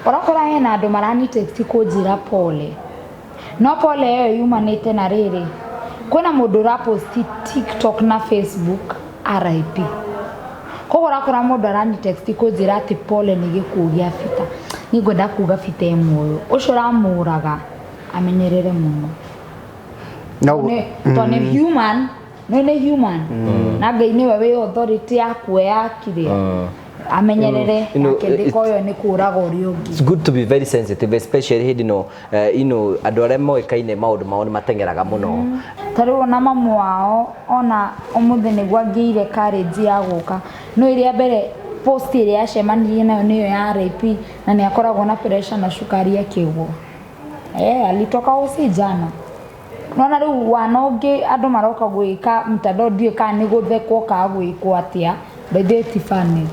Ũrakora hena andũ marani text kũnjĩra pole, no pole ĩyo yumanĩte na rĩrĩ, kwĩna mũndũ ũraposti TikTok na Facebook RIP. Koguo ũrakora mũndũ arani text kũnjĩra atĩ pole nĩ gĩkuũ gĩa Peter. Niĩ ngwenda kuga Peter e muoyo, ũcio ũramũraga amenyerere mũno. No Tondũ nĩ human, nĩ human na Ngai nĩwe wĩ authority ya kuoya kĩrĩa amenyerere You know, yake ndĩkoywo nĩ kũraga ũrĩa ũngĩ. It's good to be very sensitive, especially hĩndĩ no andũ arĩa moĩkaine maũndũ mao nĩ mateng'eraga mũno. Ta rĩu ona mamu wao ona ũmũthĩ nĩguo angĩire courage ya gũka, no ĩrĩa mbere post ĩrĩa acemanirie nayo nĩyo ya RIP, na nĩ akoragwo na pressure na cukari akĩgwo. Alitoka hosi jana. Nona rĩu wana ũngĩ andũ maroka gwĩka mtandao, ndiũĩ kana nĩ gũthekwo kana gwĩkwo atĩa, by the way ti funny.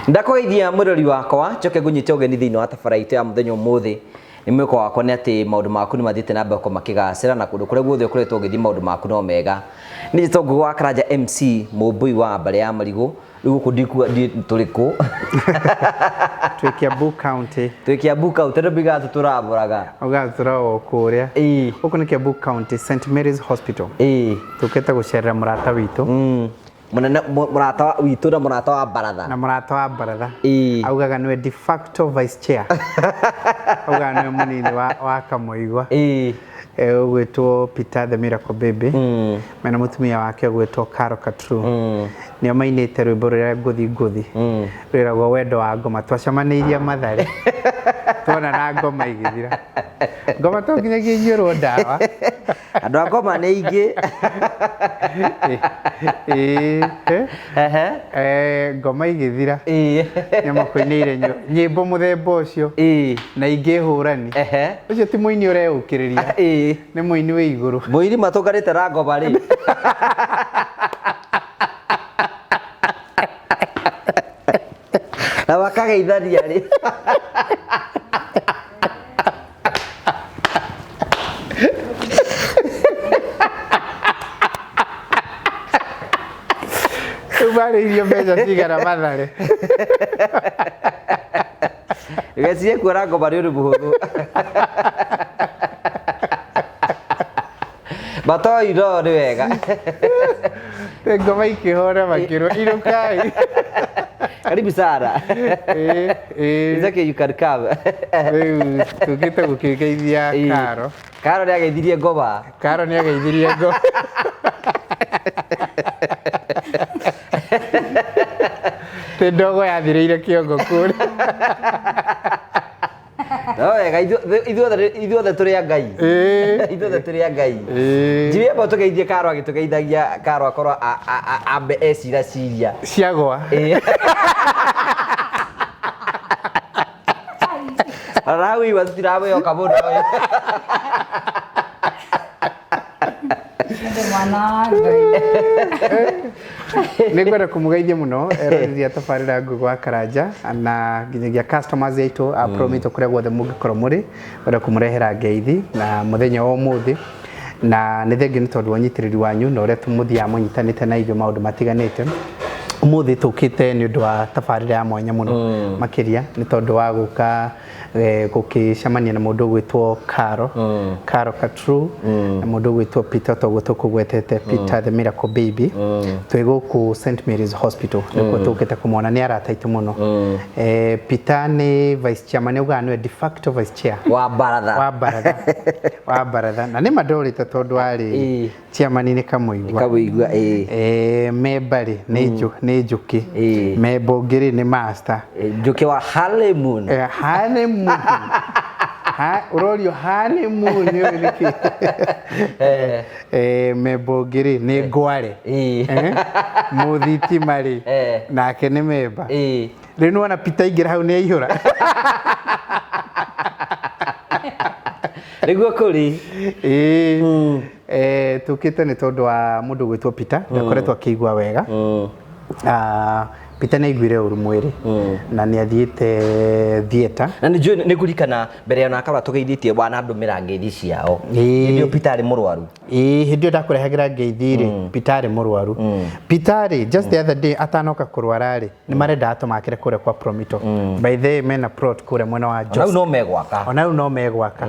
Ndakũgeithia mwĩrori wakwa, njoke ngũnyite ũgeni thĩinĩ wa tabara itũ ya mũthenya ũmũthĩ. Nĩ mwĩko wakwa nĩ atĩ maũndũ maku nĩ mathiĩte na mbere gũkorwo makĩgacĩra, na kũndũ kũrĩa guothe ũkoretwo ũgĩthiĩ maũndũ maku no mega. Nĩ njĩtwo Ngũgĩ wa Karanja MC, mũmbũi wa mbarĩ ya marigũ. Rĩu gũkũ ndikuga tũrĩ kũ? Twĩ Kiambu County. Twĩ Kiambu County, andũ moigaga tũtũrambũraga. Augaga tũragwo kũrĩa. Gũkũ nĩ Kiambu County, St Mary's Hospital. Tũkĩte gũcerera mũrata witũ. Mũnene, mũrata witũ na mũrata wa baratha. Na mũrata wa baratha. Augaga nĩwe de facto vice chair. Augaga nĩwe mũnini wa Kamũigwa. Ũgwĩtwo Peter the Miracle Baby. Mena mũtumia wake ũgwĩtwo Caro Katru. Nĩo mainĩte rwĩmbo rũrĩa ngũthi ngũthi. Rwĩragwo wendo wa ngoma. Twacemanĩirie Mathare. Tuona na ngoma igĩthira. Ngoma to nginyagia inyuĩrwo ndawa. Andũ a ngoma nĩ aingĩ. Ngoma igĩthira. Nĩmakũinĩire nyĩmbo mũthemba ũcio. Na ingĩ hũrani. Ũcio ti mũini ũreũkĩrĩria. Nĩ mũini wĩ igũrũ. Mũini matũnganĩte na ngoma rĩ. Na makageithania rĩ. Rĩu marĩirio mbeca cigana Mathare? Gecirie kuona ngoma nĩ ũndũ mũhũthũ. Matoi no nĩ wega. Ngoma ikĩhora makĩrwo irũkai. Karibu sana. It's okay, you can come. Rĩu tũkĩte gũkĩgeithia Karo. Karo nĩ ageithirie ngoma. Karo nĩ ageithirie ngoma. Tĩ ndogo yathirĩire kĩongo kũrĩa. No wega, ithuothe tũrĩ a Ngai. Ithuothe tũrĩ a Ngai. Njiri ĩmwe tũgeithie Karo agĩtũgeithagia, Karo akorwo ambe eciraciria. Ciagwa. Ona hau igua tũtiramwĩhoka mũno. Ndĩ mwana wa Ngai. Nĩ ngwenda kũmũgeithia mũno eroreri a tabarĩra Ngũgĩ wa Karanja na nginyagia customers aitũ a Promito kũrĩa guothe mũngĩkorwo mũrĩ, ngwenda kũmũrehera ngeithi na mũthenya wa ũmũthĩ, na nĩ thengiũ nĩ tondũ wa ũnyitĩrĩri wanyu na ũrĩa mũthiaga mũnyitanĩte na ithuĩ maũndũ matiganĩte. Ũmũthĩ tũkĩte nĩ ũndũ wa tabarĩra ya mwanya mũno makĩria nĩ tondũ wa gũka gũkĩcemania na mũndũ ũgwĩtwo Caro, Caro Katru, na mũndũ ũgwĩtwo Peter, toguo tũkũgwetete, Peter the Miracle Baby. Twĩ gũkũ St Mary's Hospital nĩkuo tũkĩte kũmona, nĩ arata aitũ mũno. Peter nĩ vice chairman, augaga nĩwe de facto vice chair wa baratha. Wa baratha, wa baratha, na nĩ mandorĩte tondũ arĩ chairman nĩ Kamũigua. Kamũigua, ĩĩ. Memba rĩ nĩ Njũkĩ. Memba ũngĩ rĩ nĩ master. Njũkĩ wa honeymoon. Honeymoon. Ũrorio honeymoon ũyũ nĩkĩ? Memba ũngĩ rĩ nĩ Ngware. Mũthitima rĩ nake nĩ memba. Rĩu nĩwona Peter aingĩra hau nĩ aihũra. Nĩguo kũrĩ. Tũkĩte nĩ tondũ wa mũndũ gwĩtwo Peter, ndakoretwo akĩigua wega. Peter nĩ aiguire ũru mwĩrĩ na nĩ athiĩte theatre. Na nĩ njũĩ nĩ ngũririkana mbere ya nakarwa tũgeithĩtie wanandũmĩra ngeithi ciao. Ĩĩ. Hĩndĩ ĩyo Peter arĩ mũrwaru. Ĩĩ, hĩndĩ ĩyo ndakũrehagĩra ngeithi rĩ, Peter arĩ mũrwaru. Peter rĩ, just the other day atanoka kũrwara rĩ, nĩ marendaga tũmakĩre kũrĩa kwa Promito. By the way, mena plot kũrĩa mwena wa Ona Jos. rĩu no megwaka. Ona rĩu no megwaka.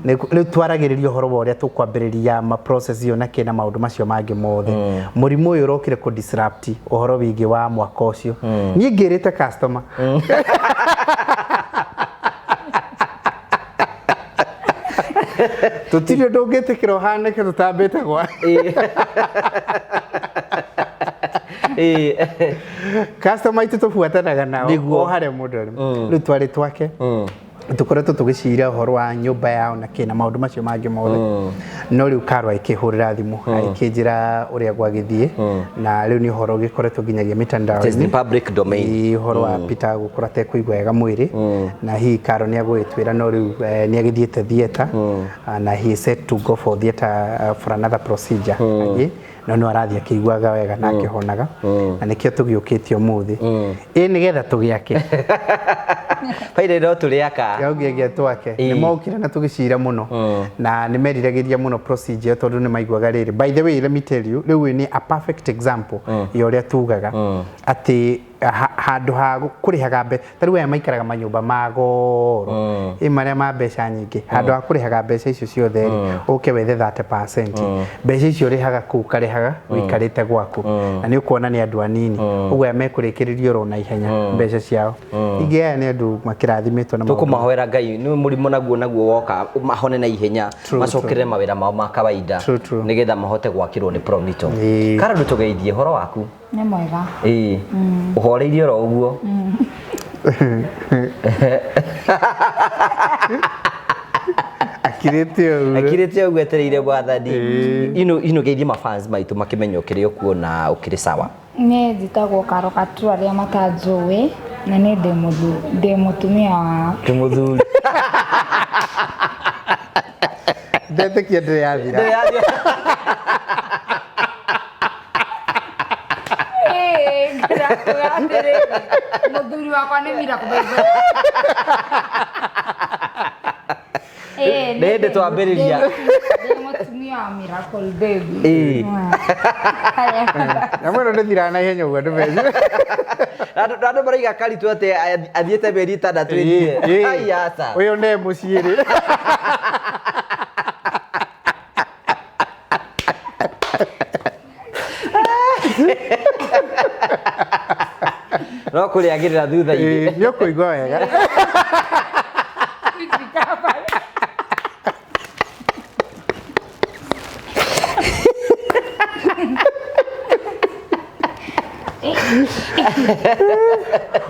Rĩu twaragĩrĩria ũhoro wa ũrĩa tũkwambĩrĩria ma process iyo na kĩ na maũndũ macio mangĩ mothe. Mũrimũ ũyũ ũrokire kũ disrupt ũhoro wĩgiĩ wa mwaka ũcio. Niĩ ngĩrĩte customer. Tũtirĩ ũndũ ũngĩtĩkĩra ũhanĩke tũtambĩte gwa. Ĩĩ. Customer aitũ tũbuatanaga nao Nĩguo. o harĩa mũndũ arĩ. Rĩu twarĩ twake. Tũkoretwo tũgĩcira ũhoro wa nyũmba yao na kĩ na maũndũ macio mangĩ mothe. No rĩu Karo akĩhũrĩra thimũ akĩnjĩra ũrĩa gwagĩthiĩ na rĩu nĩ ũhoro ũgĩkoretwo nginyagia It is mĩtandao-inĩ. in public domain. Ĩĩ, ũhoro wa Peter gũkorwo atekũigua wega mwĩrĩ na hihi Karo nĩ agũgĩtwĩra no rĩu nĩ agĩthiĩte theatre na he is set to go for theatre for another procedure angĩ no no arathiĩ akĩiguaga wega na akĩhonaga na nĩkĩo tũgĩũkĩte ũmũthĩ ĩ nĩgetha tũgĩake. Baire no tũrĩaka. Gĩaũngĩagia twake. Ĩĩ. Nĩ mokire na tũgĩcira mũno na nĩ meriragĩria mũno procedure tondũ nĩ maiguaga rĩrĩ. By the way, let me tell you, rĩu ũyũ nĩ a perfect example ya ũrĩa tugaga atĩ handũ ha kũrĩhaga mbeca, ta rĩu aya maikaraga manyũmba ma goro ĩ marĩa ma mbeca nyingĩ, handũ ha kũrĩhaga mbeca icio ciothe rĩ, ũke wethe 30%, mbeca icio ũrĩhaga kũu ũkarĩhaga ũikarĩte gwaku na nĩ ũkuona nĩ andũ anini ũguo aya mekũrĩkĩrĩria oro na ihenya mbeca ciao. Ingĩ aya nĩ andũ makĩrathimĩtwo na maũndũ. Tũkũmahoera Ngai nĩ mũrimũ naguo woka mahone na ihenya True, macokerere mawĩra mao ma kawaida True, true. nĩgetha mahote gwakĩrwo nĩ Promito. Ĩĩ. Karo ndũtũgeithie ũhoro waku. Nĩ mwega. Ĩĩ. Ũhoreirie oro ũguo. Akirĩte ũguo. Akirĩte ũguo etereire mwathani. Ino geithie mafans maitũ makĩmenya ũkĩrĩ o kuo na ũkĩrĩ sawa. Niĩ njĩtagwo Karo Katu arĩa matanjũĩ na niĩ ndĩ mũtumia wa Ndĩ mũthuri. Ndetĩkia ndĩrĩ yathira. Ndĩrĩ yathira. Ĩĩ, ngĩra atĩrĩrĩ, mũthuri wakwa nĩ Miracle Baby. Ĩĩ, Nĩ hĩndĩ twambĩrĩria. Ndĩ mũtumia wa Miracle Baby. Ĩĩ. Na mwena ndĩthiraga na ihenya ũguo andũ meci. Na andũ maraiga Karitũ atĩ athiĩte mĩeri 6 ĩthire. Ai aca. Ũyũ nĩ mũciĩ rĩ. No kũrĩagĩrĩra thutha-inĩ. Ĩĩ, nĩ ũkũigua wega.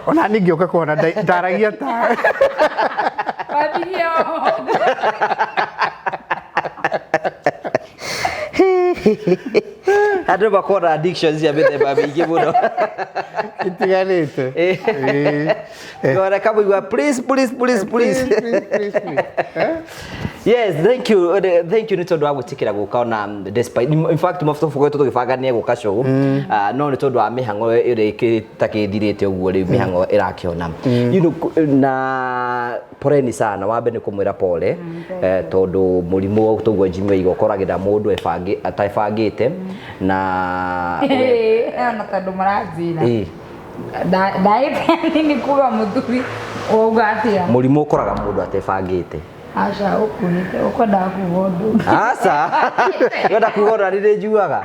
Ona niĩ ngĩũka kuona ndaragia tawe. Wambirie o. Andũ makorwo na addictions cia mĩthemba mĩingĩ mũno. Itiganĩte. Ĩĩ. Ngora kamũigua please please please please. Please, please, please. Eh? Yes, thank you. Thank you nĩ tondũ wa gwĩtĩkĩra gũka ona despite in fact tũkoretwo tũgĩbanga nĩ egũka show. No nĩ tondũ wa mĩhang'o ĩrĩa ĩtakĩthirĩte ũguo rĩu mĩhang'o ĩrakĩona. You know, na poleni sana wambe nĩ kũmwĩra pole tondũ mũrimũ tũguo Jimmy oiga ũkoragĩra mũndũ atebangĩte na Ona tondũ maranjĩra. Ĩĩ. Ndaĩte nini kuga mũthuri wauga atĩa? Mũrimũ ũkoraga mũndũ atebangĩte. Aca ũkuĩte ũkwendaga kuga ũndũ ũngĩ. Aca wenda kuga ũndũ nĩ njuaga.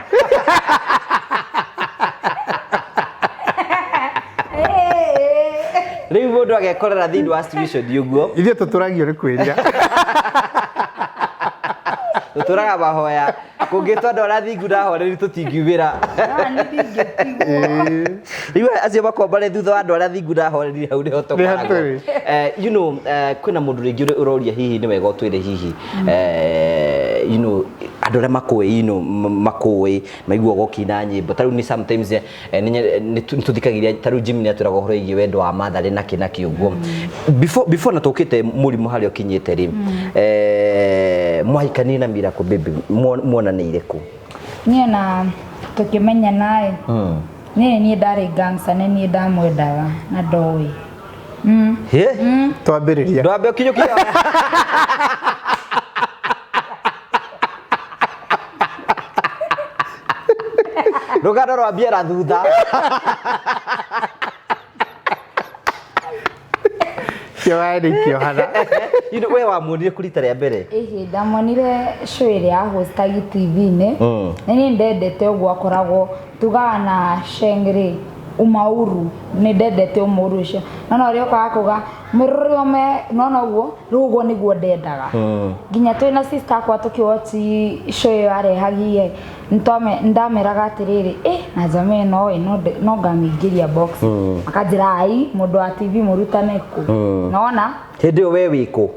Rĩu mũndũ agekorera thĩinĩ wa situation ũguo. Ithuĩ tũtũragio nĩ kwĩrira. Tũtũraga mahoya kũngĩtwo andũ arĩa athingu na ahoreri tũtingiumĩra. Ah, niĩ ndingĩtigwo. Rĩu acio makomba thutha wa andũ arĩa athingu na ahoreri hau nĩho tũkoragwo. tũrĩ. You know, kwĩna mũndũ rĩngĩ ũroria hihi nĩ wega ũtwĩre hihi you know, andũ arĩa makũĩ, you know, makũĩ maiguaga ũkĩina nyĩmbo ta rĩu nĩ sometimes nĩ tũthikagĩrĩria ta rĩu Jimmy nĩ atwĩraga ũhoro wĩgiĩ wendo wa Mathare na kĩ na kĩ ũguo. Before na tũkĩte mũrimũ harĩa ũkinyĩte rĩ, mwahikanirie na Miracle Baby, muonanĩire kũ? Niĩ na tũkĩmenyana ĩ, Niĩ niĩ ndarĩ gangster, nĩ niĩ ndamwendaga na ndoĩ. Hĩ? Twambĩrĩria. Ndwambe ũkinyũkia. Rũgano rwambie na thutha. Kĩohana nĩ kĩohana. You know, we wamuonire kũ rita rĩa mbere? Ĩhĩ, ndamuonire show ĩrĩa ya hostagi TV-inĩ. Na niĩ ndendete ũguo akoragwo tugaga na shengri umauru, nĩ ndendete umauru ũcio. Nona ũrĩa okaga kuga mũrũme, nona ũguo, rĩu ũguo nĩguo ndendaga. Nginya twĩna sister akwa tũkĩwatch show ĩyo arehagie, ndameraga atĩrĩrĩ, na jamaa ĩno ĩ, no ngamĩingĩria box. Makanjĩra ai, mũndũ wa TV mũrutane kũ. Nona? Hĩndĩ ĩyo we wĩ kũ?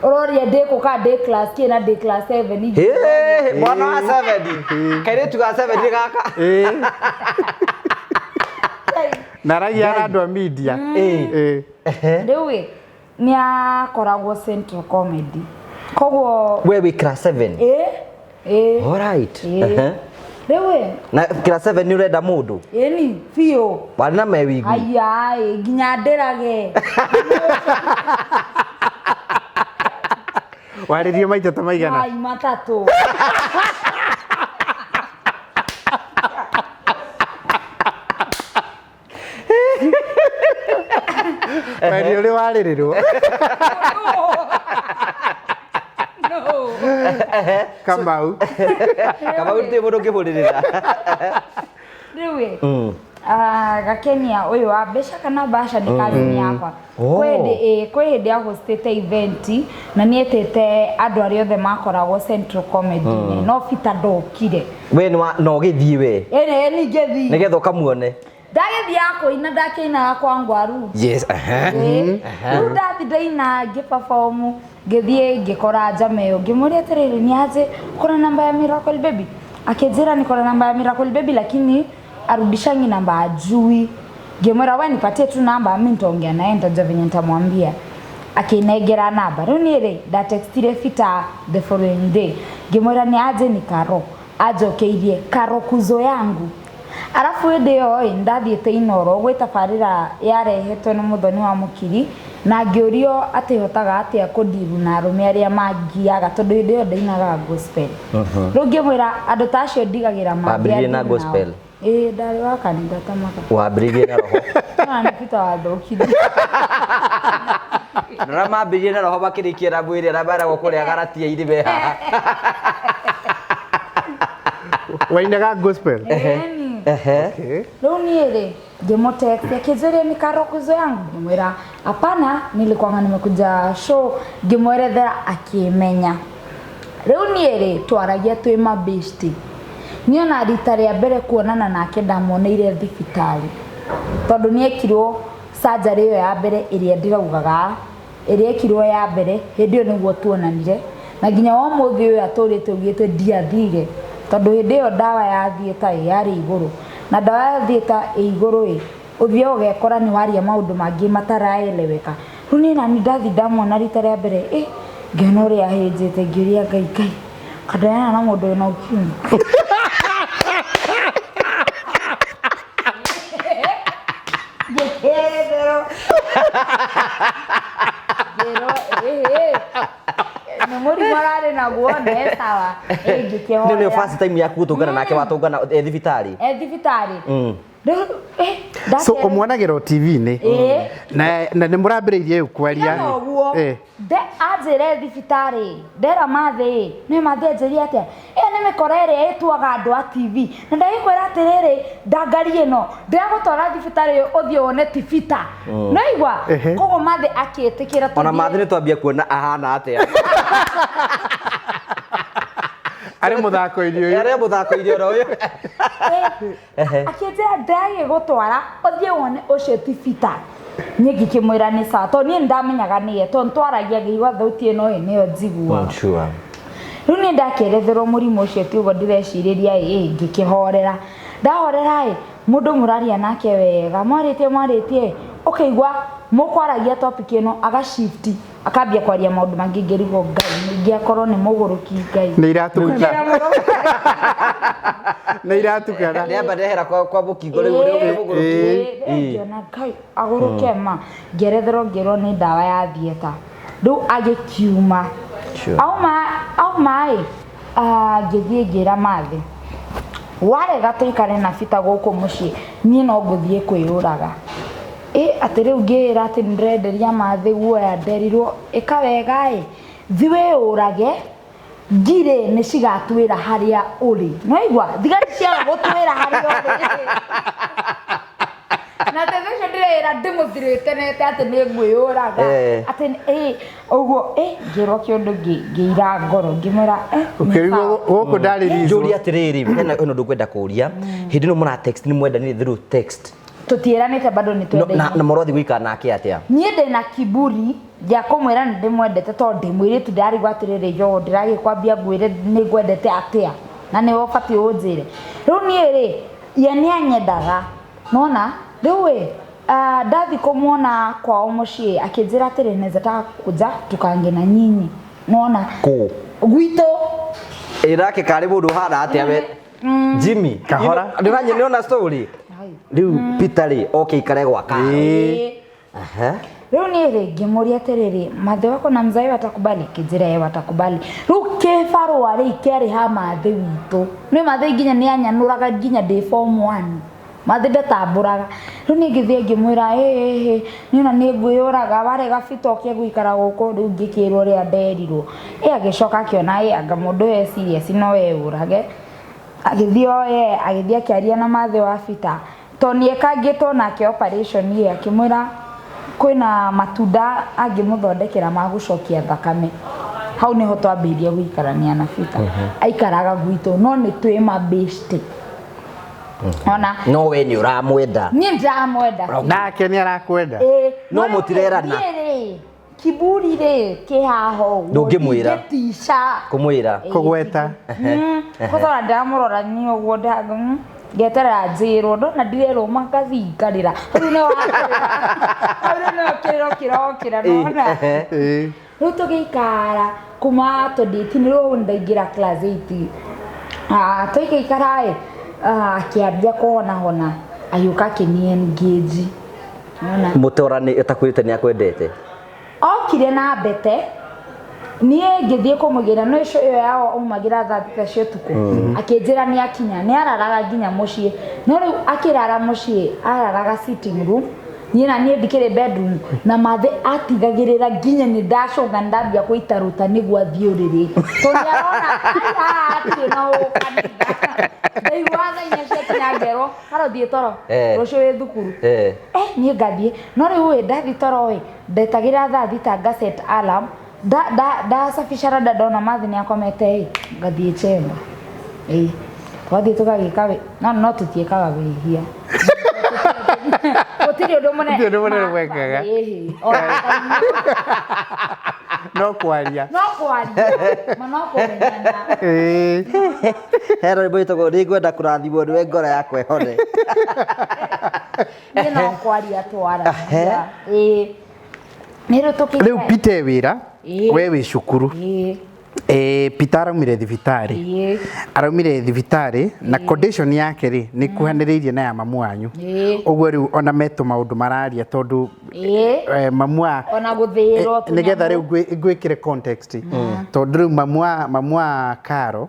Ũroria ndĩ kũ kana ndĩ class kĩ na ndĩ class 7. Hĩ, mwana wa 7. Kairĩtu ga 7 nĩ gaka. Na aragia na andũ a media. Rĩu ĩ, nĩ akoragwo Central Comedy. Koguo We wĩ class 7? Ĩ. All right. Rĩu ĩ, Na class 7 nĩ ũrenda mũndũ? Ĩni, biũ. Warĩ na mewigwi? Aya, ĩ, nginya ndĩrage. Warĩrio maita ta maigana? Mai matatũ. Wendi ũrĩ warĩrĩrwo. No. Kamau. Kamau ti mũndũ ũngĩhũrĩrĩra. Rĩu ĩ, Gakenia ũyũ wa mbeca kana mbaca nĩ cousin yakwa. Kwĩ hĩndĩ, kwĩ hĩndĩ ahostĩte event na nĩ etĩte andũ arĩa othe makoragwo Central Comedy-inĩ, no Peter ndokire. We nĩ wa, no ũgĩthiĩ we? Ĩ, nĩ ngĩthiĩ. Nĩgetha ũkamuone. Ndagĩthiĩ kũina, ndakĩinaga kwa Ngwaru. Yes, aha. Rĩu ndathi ndaina ngĩperform, ngĩthiĩ ngĩkora njama ĩyo, ngĩmũria atĩrĩrĩ, nĩ aje kuna namba ya Miracle Baby? Akĩnjĩra niko na namba ya Miracle Baby lakini arudishangi namba ajui. Ngĩmwĩra we nipatie tu namba, mimi nitaongea naye, nitajua venye nitamwambia. Akinengera namba. Rĩu niĩ rĩ, ndatextire Peter the following day. Ngĩmwĩra nĩ aje ni Karo. Anjokeirie Karo kuzo yangu. Arabu hĩndĩ ĩyo ĩ, ndathiĩte Inooro gwĩ tabarĩra yarehetwo nĩ Mũthoni wa Mũkiri, na ngĩũrio atĩ hotaga atĩa kũndiru na arũme arĩa mangiaga, tondũ hĩndĩ ĩyo ndainaga gospel. Rĩu ngĩmwĩra andũ ta acio ndigagĩra mangĩathi Wambĩrĩirie na nao. gospel? Ĩĩ, ndarĩ wa kanitha ta maka. Wambĩrĩirie na roho. Na nĩ Peter wathũkirie. Rora mambĩrĩirie na roho makĩrĩkia na mwĩrĩ arĩa maragwo kũrĩa garatia-inĩ me haha. Wainaga gospel? Ĩni. Okay. Rĩu niĩ rĩ, ngĩmũtext akĩnjũria nĩ Karo kuzo yangu, ngĩmwĩra hapana, nilikuwa nimekuja show, ngĩmwerethera akĩmenya. Rĩu niĩ rĩ, twaragia twĩ mabeshti. Niĩ ona rita rĩa mbere kuonana nake ndamuoneire thibitarĩ, tondũ nĩ ekirwo surgery ĩyo ya mbere ĩrĩa ndĩraugaga, ĩrĩa ekirwo ya mbere, hĩndĩ ĩyo nĩguo tuonanire. Na nginya wa ũmũthĩ ũyũ atũrĩte augĩte ndiathire, tondũ hĩndĩ ĩyo ndawa ya theatre ĩ yarĩ igũrũ, na ndawa ya theatre ĩ igũrũ ĩ, ũthiaga ũgekora nĩ waria maũndũ mangĩ mataraeleweka. Rĩu niĩ nani ndathi ndamuona rita rĩa mbere, ngĩona ũrĩa ahĩnjĩte, ngĩũria Ngai, Ngai, kandayana na mũndũ wĩna ukimwi. Ngĩkĩerethero. Ngĩrwo, nĩ mũrimũ ararĩ naguo, nĩ sawa. Ngĩkĩhoya. Nĩ nĩyo first time yaku gũtũngana nake, watũngana e thibitarĩ? E thibitarĩ. Rĩu, So ndakere- ũmuonagĩra o TV-inĩ? Ĩĩ. Na nĩ mũrambĩrĩirie rĩu kwaria? Tiga ũguo. Nde anjĩre thibitarĩ, ndera mathĩ, nĩ mathĩ anjĩrie atĩa? Ĩyo nĩ mĩkora ĩrĩa ĩtuaga andũ a TV. Na ndagĩkwĩra atĩrĩrĩ, ndangari ĩno, ndĩragũtwara thibitarĩ ũthiĩ wone ti Peter. Nĩwaigua? Koguo mathĩ akĩĩtĩkĩra Ona tũthiĩ. mathĩ nĩ twambia kuona ahana atĩa. Arĩ mũthako-inĩ ũyũ. Arĩ mũthako-inĩ oro ũyũ. Akĩnjĩra ndagĩgũtwara ũthiĩ wone ũcio ti Peter. Niĩ ngĩkĩmwĩra nĩ sawa, tondũ niĩ nĩndamenyaga nĩye, tondũ nĩtwaragia ngĩigua thauti ĩno ĩ nĩyo njiguaga. Sure. Rĩu niĩ ndakĩeretherwo mũrimũ ũcio ti ũguo ndĩrecirĩria ĩ, ngĩkĩhorera. Ndahorera ĩ, mũndũ mũraria nake wega, mwarĩtie mwarĩtie, Ũkaigua mũkwaragia topic ĩno aga shift akambia kwaria maũndũ mangĩ, ngĩrigwo Ngai ningĩ akorwo nĩ mũgũrũki Ngai. Nĩ iratukana. Ngĩra mũgũrũki. Nĩ iratukana. Nĩamba ndehera kwa mũkingo rĩu ũrĩa mũgũrũki. Ngĩona Ngai agũrũke ma, ngĩeretherwo ngĩrwo nĩ ndawa ya theatre. Rĩu agĩkiuma. Auma auma ĩ, ngĩthiĩ ngĩra mathĩ warega tũikare na Bita gũkũ mũciĩ, niĩ no ngũthiĩ kwĩyũraga. Ĩ atĩ rĩu ngĩĩra atĩ nĩndĩrenderia mathĩ guoya, nderirwo ĩka wega ĩ, thi wĩyũrage, ngirĩ nĩ cigatwĩra harĩa ũrĩ. Nĩwaigua thigari ciaga gũtwĩra harĩa ũrĩ, na tondũ ũcio ndĩreĩra ndĩmũthirĩte nete atĩ nĩ ngwĩyũraga. Atĩ ĩ ũguo ĩ ngĩrwo kĩũndũ ngĩira ngoro ngĩmwĩra nĩ Ũkĩrigwo sawa. gũkũ ndarĩrizwo. Njũria atĩrĩrĩ, hena ũndũ ngwenda kũria. Hĩndĩ ĩno mũra text, nĩ mwendanire through text? Tũtiĩranĩte bado nĩ No- twendaine. Na mũrothi gũikara nake atĩa? Niĩ ndĩna kiburi gĩa kũmwĩra nĩ ndĩmwendete tondũ ndĩ mũirĩtu, ndĩrarigwo atĩrĩrĩ, yo ndĩragĩkwambia ngwĩre nĩ ngwendete atĩa na nĩwe ũbatiĩ ũnjĩre. Rĩu niĩ rĩ, ye nĩ anyendaga nona rĩu ĩ ndathi kũmuona kwao mũciĩ akĩnjĩra atĩrĩ, naweza taka kuja tukaange na nyinyi, nona. Kũ? Gwitũ. Ĩ nake karĩ mũndũ ũhana atĩa we Jimmy? Kahora. Nĩona story rĩu Peter rĩ oke ikare gwa Karo. Ĩ. Aha. Rĩu niĩ rĩ ngĩmũria atĩrĩrĩ, mathe wako na mzai watakubali? Kĩnjĩra ye watakubali. Rĩu kĩbarũa rĩ kĩarĩ ha mathe witũ, nĩ mathe nginya nĩ anyanũraga nginya ndĩ form 1, mathe ndatambũraga. Rĩu niĩ ngĩthiĩ ngĩmwĩra, ĩ niĩ ona nĩ ngwĩyũraga, warega Bita oke gũikara gũkũ. Rĩu ngĩkĩrwo ũrĩa nderirwo. Ĩ agĩcoka akĩona ĩ anga mũndũ ũyũ e serious no eyũrage, agĩthiĩ oye agĩthiĩ akĩaria na mathe wa Bita tondũ nĩ ekangĩtwo nake operation ĩ, akĩmwĩra kwĩna matunda angĩmũthondekera ma gũcokia thakame. Hau nĩho twambĩrĩirie gũikarania na Bita. Aikaraga gwitũ no nĩ twĩ mabeshte ona. No we nĩ ũramwenda? Niĩ ndĩramwenda. Nake nĩ arakwenda. Ĩĩ. No rĩu mũtirerana. Niĩ rĩ, kiburi rĩ kĩ haha ũguo. Ndũngĩmwĩra. Ndingĩtica. Kũmwĩra. Kũgweta. Kwanza ona ndĩramũrora niĩ ũguo ngeterera njĩrwo, ndona ndirerwo magathi ngarĩra. Hau nĩho hakĩrĩra. Hau rĩu nĩho kĩrĩro kĩrokĩra nona. Ĩ. Rĩu tũgĩikara kuma 2018, rĩu ndaingĩra class 8. Tũgĩikara ĩ, akĩambia kũhonahona, agĩũka akĩni engage. Nona. Mũtora nĩ ĩtakwĩrĩte nĩ akwendete? Okire na mbete, niĩ ngĩthiĩ kũmũgĩra no icio ĩyo yao aumagĩra thaa 6 cia ũtukũ, akĩnjĩra nĩ akinya, nĩ araraga nginya mũciĩ. No rĩu akĩrara mũciĩ araraga sitting room, niĩ na niĩ ndikĩrĩ bedroom, na mathe atigagĩrĩra nginya nĩ ndacũnga ndambia kũita rũta nĩguo athiĩ ũrĩrĩ tondũ nĩ arona ai haha hatirĩ na ũkanitha. Ndaiguaga thaa 4 ciakinya ngerwo haro thiĩ toro. Rũciũ wĩ thukuru. Niĩ ngathiĩ no rĩu ĩ ndathiĩ toro ĩ ndetagĩrĩra thaa 6 ngaset alarm, ndasafisha rada, ndona mathi nĩ akomete ĩ ngathiĩ chemba ĩ twathiĩ tũgagĩka no tũtiĩkaga wĩhia, gũtirĩ ũndũ mũnene. Gũtirĩ ũndũ mũnene mwekaga. Ĩhĩ, ona No kwaria. No kwaria ma no kũmenyana. Ĩ. Hena rwĩmbo rwĩtagwo nĩ ngwenda kũrathimwo nĩwe ngoro yakwa ĩhone. Niĩ no kwaria twaragia ĩ nĩ rĩu tũkĩikara. Rĩu Peter e wĩra, Ĩ. we wĩ cukuru. Ĩ. Peter araumire thibitarĩ. Ĩ. Araumire thibitarĩ na condition yake rĩ nĩ kuhanĩrĩirie na ya mamu wanyu. Ĩ. Ũguo rĩu ona metũ maũndũ mararia tondũ Ĩ. Mamu wa Ona gũthĩĩrwo. Nĩgetha rĩu ngwĩkĩre context, tondũ rĩu mamu wa Karo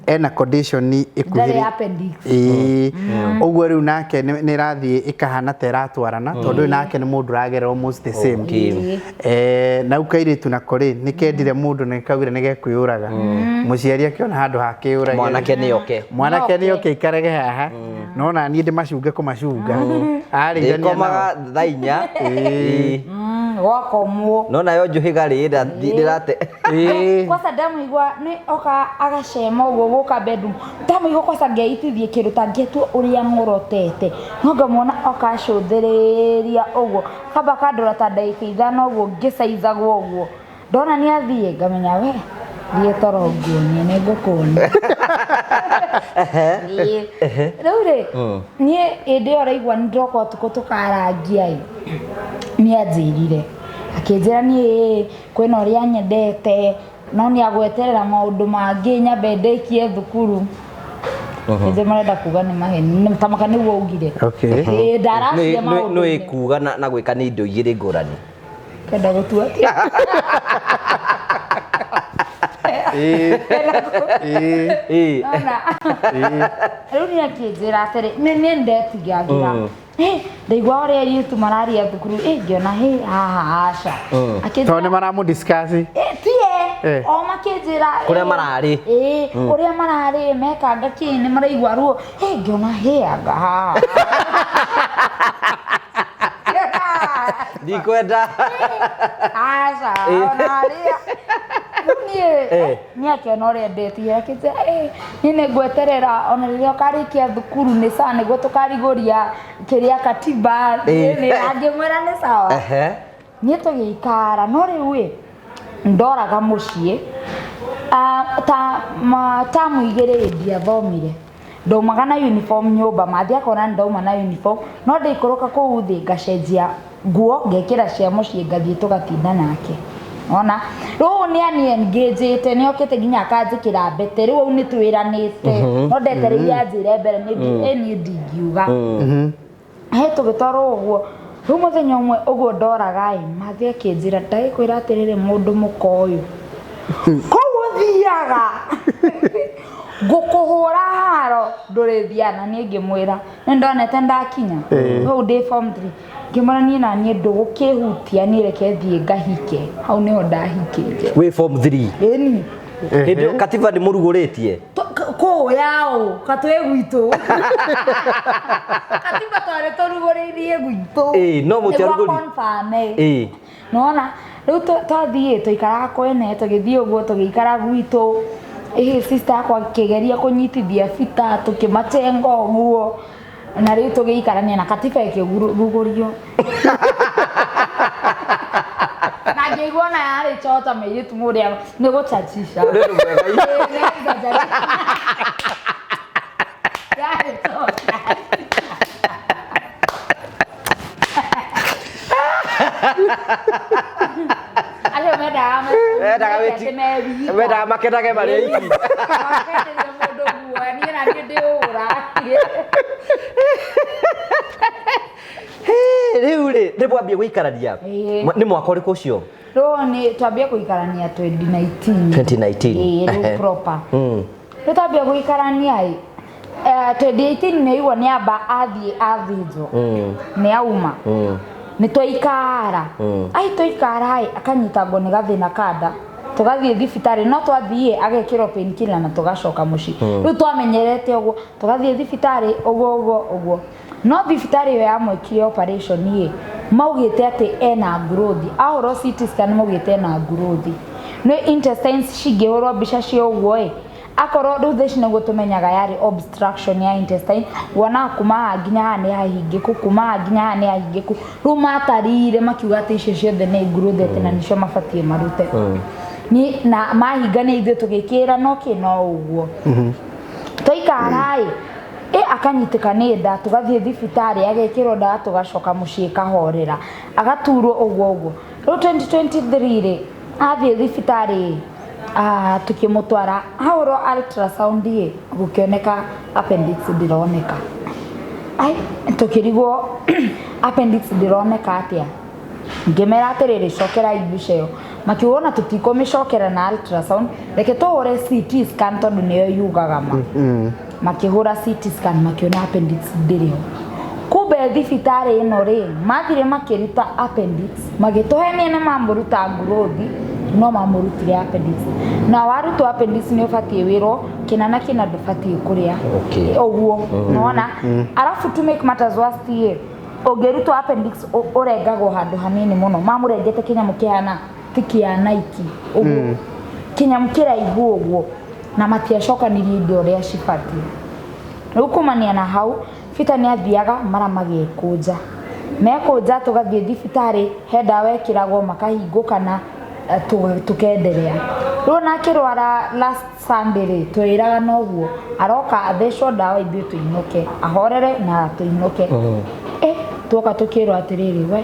ena condition Ndarĩ ĩkuhĩrĩ appendix. Ĩĩ, ũguo rĩu nake nĩ ĩrathiĩ ĩkahana ta ĩratwarana tondũ rĩu nake nĩ mũndũ ũragerera almost the same. Okay. Na u kairĩtu nako rĩ nĩ kendire mũndũ na kaugire nĩ gekwĩyũraga, mũciari akĩona handũ hakĩyũrage. Mwanake nĩ oke. Mwanake nĩ Nĩ oke aikarage haha no na niĩ ndĩmacunge kũmacunga arĩithania nao. Ndĩkomaga thaa 4. Ĩĩ. Gwakomwo. No nayo njũhĩga rĩ ndĩrate. Ĩĩ. Kwanza ndamũigua nĩ oka agacema ũguo gũka bedroom, ndamũigua kwanza ngeitithie kĩndũ ta ngĩtua ũrĩa ng'orotete, no ngamuona oka acũthĩrĩria ũguo, kamba kandora ta ndagĩka 5 ũguo ngĩcaizagwo ũguo, ndona nĩ athiĩ ngamenya we thiĩ toro nguonie nĩ ngũkuonia. Ĩĩ. Rĩu rĩ, niĩ hĩndĩ ĩyo ũraigua nĩ ndoka ũtukũ tũkarangia ĩ. Nĩ anjĩrire, akĩnjĩra niĩ kwĩna ũrĩa nyendete, no nĩ agweterera maũndũ mangĩ nyambe ndĩkie thukuru. Nĩ marenda kuga nĩ maheni tamaka nĩguo ugire. Okay. Ĩĩ, ndaracia Nĩ maũndũ. Kuga na gwĩka nĩ indo igĩrĩ ngũrani. Kenda gũtua atĩa? Ĩĩ. Ĩĩ. Ĩĩ. Nona. Ĩĩ. Rĩu nĩ akĩnjĩra atĩrĩ, nĩ nĩ ndetigagĩra. Ndaigua ũrĩa airĩtu mararia thukuru, ngĩona hĩ haha aca. Akĩnjĩra, Tondũ nĩ maramũ discuss. Tie o makĩnjĩra Kũrĩa mararĩ. Ĩĩ, ũrĩa mararĩ mekanga kĩ, nĩ maraigua ruo. Ngĩona hĩ anga haha. Ndikwenda. Aca, ona arĩa. Rĩu niĩ niĩ akĩona ũrĩa ndetigĩra, akĩnjĩra, niĩ nĩ ngweterera ona rĩrĩa ũkarĩkia thukuru nĩ sawa, nĩguo tũkarigũria kĩrĩa katiba. Nĩ angĩmwĩra nĩ sawa. Niĩ tũgĩikara, no rĩu ĩ ndoraga mũciĩ. Ta tamu igĩrĩ ndiathomire, ndaumaga na uniform nyũmba, mathi akona ndauma na uniform, no ndaikũrũka kũu thĩ ngacenjia nguo, ngekĩra cia mũciĩ, ngathiĩ tũgatinda nake. Ona rĩu nĩ ani engagĩte, nĩ okĩte nginya akanjĩkĩra mbete, rĩu au nĩ twĩranĩte, no ndetereire anjĩre mbere nĩ niĩ ndingiuga. He tũgĩtwarwo ũguo. Rĩu mũthenya ũmwe ũguo ndoraga ĩ, mathi akĩnjĩra, ndagĩkwĩra atĩrĩrĩ, mũndũ mũka ũyũ kũu ũthiaga ngũkũhũra haro ndũrĩthiaga. Na niĩ ngĩmwĩra nĩ ndonete ndakinya hau ndĩ form 3, ngĩmwĩra niĩ na niĩ ndũgũkĩhutia, niĩ reke thiĩ ngahike. Hau nĩho ndahikĩte. Wĩ form 3? Ĩni. Hĩndĩ ĩyo katiba nĩ mũrugũrĩtie? Kũũ yaũ katwĩ gwitũ, katiba twarĩ tũrugũrĩirie gwitũ. Ĩĩ, no mũtiarugũri- Nĩguo confirm. Nona rĩu twathiĩ tũikaraga kwene, tũgĩthiĩ ũguo tũgĩikara gwitũ. Ĩhĩ, sister yakwa akĩgeria kũnyitithia bita, tũkĩmacenga ũguo, na rĩu tũgĩikarania na katiba ĩkĩrugũrio, na ngĩigua ona yarĩ chota mĩirĩtu mũrĩa nĩ gũchachisha. Nĩ ũndũ mwega. Ĩĩ, nĩ gũchachisha. Yarĩ chota. Acio mendaga Mendaga atĩ me wika. Mendaga makenage marĩ aiki. Makenderia mũndũ guoya, niĩ na niĩ ndĩũra. Rĩu rĩ nĩ mwambie gũikarania? Ĩĩ. Nĩ mwaka ũrĩkũ ũcio? Rĩu nĩ twambia gũikarania 2019. 2019. Ĩĩ, rĩu proper. Rĩu twambia gũikarania ĩ, 2018 nĩ igua nĩ amba athiĩ athĩnjwo, nĩ auma, nĩ twaikara. Ai, twaikara ĩ, akanyitangwo nĩ gathĩna kanda, tũgathiĩ thibitarĩ, no twathiĩ agekĩrwo painkiller na tũgacoka mũciĩ. Rĩu twamenyerete ũguo, tũgathiĩ thibitarĩ ũguo ũguo ũguo, no thibitarĩ ĩyo yamwĩkire operation ĩ, maugĩte atĩ ena growth. Ahũrwo CT scan maugĩte ena growth, nĩ intestines cingĩhũrwo mbica cia ũguo ĩ, akorwo rĩu thaa ici nĩguo tũmenyaga yarĩ obstruction ya intestine. Wonaga kuma haha nginya haha nĩ hahingĩku, kuma haha nginya haha nĩ hahingĩku. Rĩu matarire makiuga atĩ icio ciothe nĩ growth, atĩ na nĩcio mabatiĩ marute. Ni na mahinga nĩ ithuĩ tũgĩkĩra no kĩ no ũguo twaikara ĩ, akanyitĩka nĩ nda, tũgathiĩ thibitarĩ, agekĩrwo ndawa, tũgacoka mũciĩ, kahorera, agaturwo ũguo ũguo. Rĩu 2023 rĩ, athiĩ thibitarĩ, tukĩmũtwara ahũrwo ultrasound ĩ, gũkĩoneka appendix ndĩroneka. Ai, tũkĩrigwo appendix ndĩroneka atĩa. Ngĩmera atĩrĩrĩ, cokerai mbica ĩyo. Makiuga ona tũtikũmĩcokera na ultrasound, reke tũhũre CT scan tondũ nĩyo yugaga ma. Makĩhũra CT scan, makĩona appendix ndĩrĩ ho. Kumbe thibitarĩ ĩno rĩ, mathire makĩruta appendix, magĩtũhenia nĩ mamũruta growth, no mamũrutire appendix. Na warutwo appendix nĩ ũbatiĩ wĩrwo kĩna na kĩna ndũbatiĩ kũrĩa. Ũguo nona. Arabu to make matters worse ĩ, ũngĩrutwo appendix ũrengagwo handũ hanini mũno. Mamũrengete kĩnyamũ kĩhana ti kĩa Nike ũguo, kĩnyamũ kĩraihu ũguo, na matiacokanirie indo ũrĩa cibatiĩ. Rĩu kumania na hau, Peter nĩ athiaga mara magekũnja, mekũnja, tũgathiĩ thibitarĩ, he ndawa ĩkĩragwo makahingũkana, tũkenderea. Rĩu ona akĩrwara last Sunday rĩ, twĩraga noguo aroka athecwo ndawa, ithuĩ tũinũke, ahorere na tũinũke. Tuoka tũkĩrwo atĩrĩrĩ, we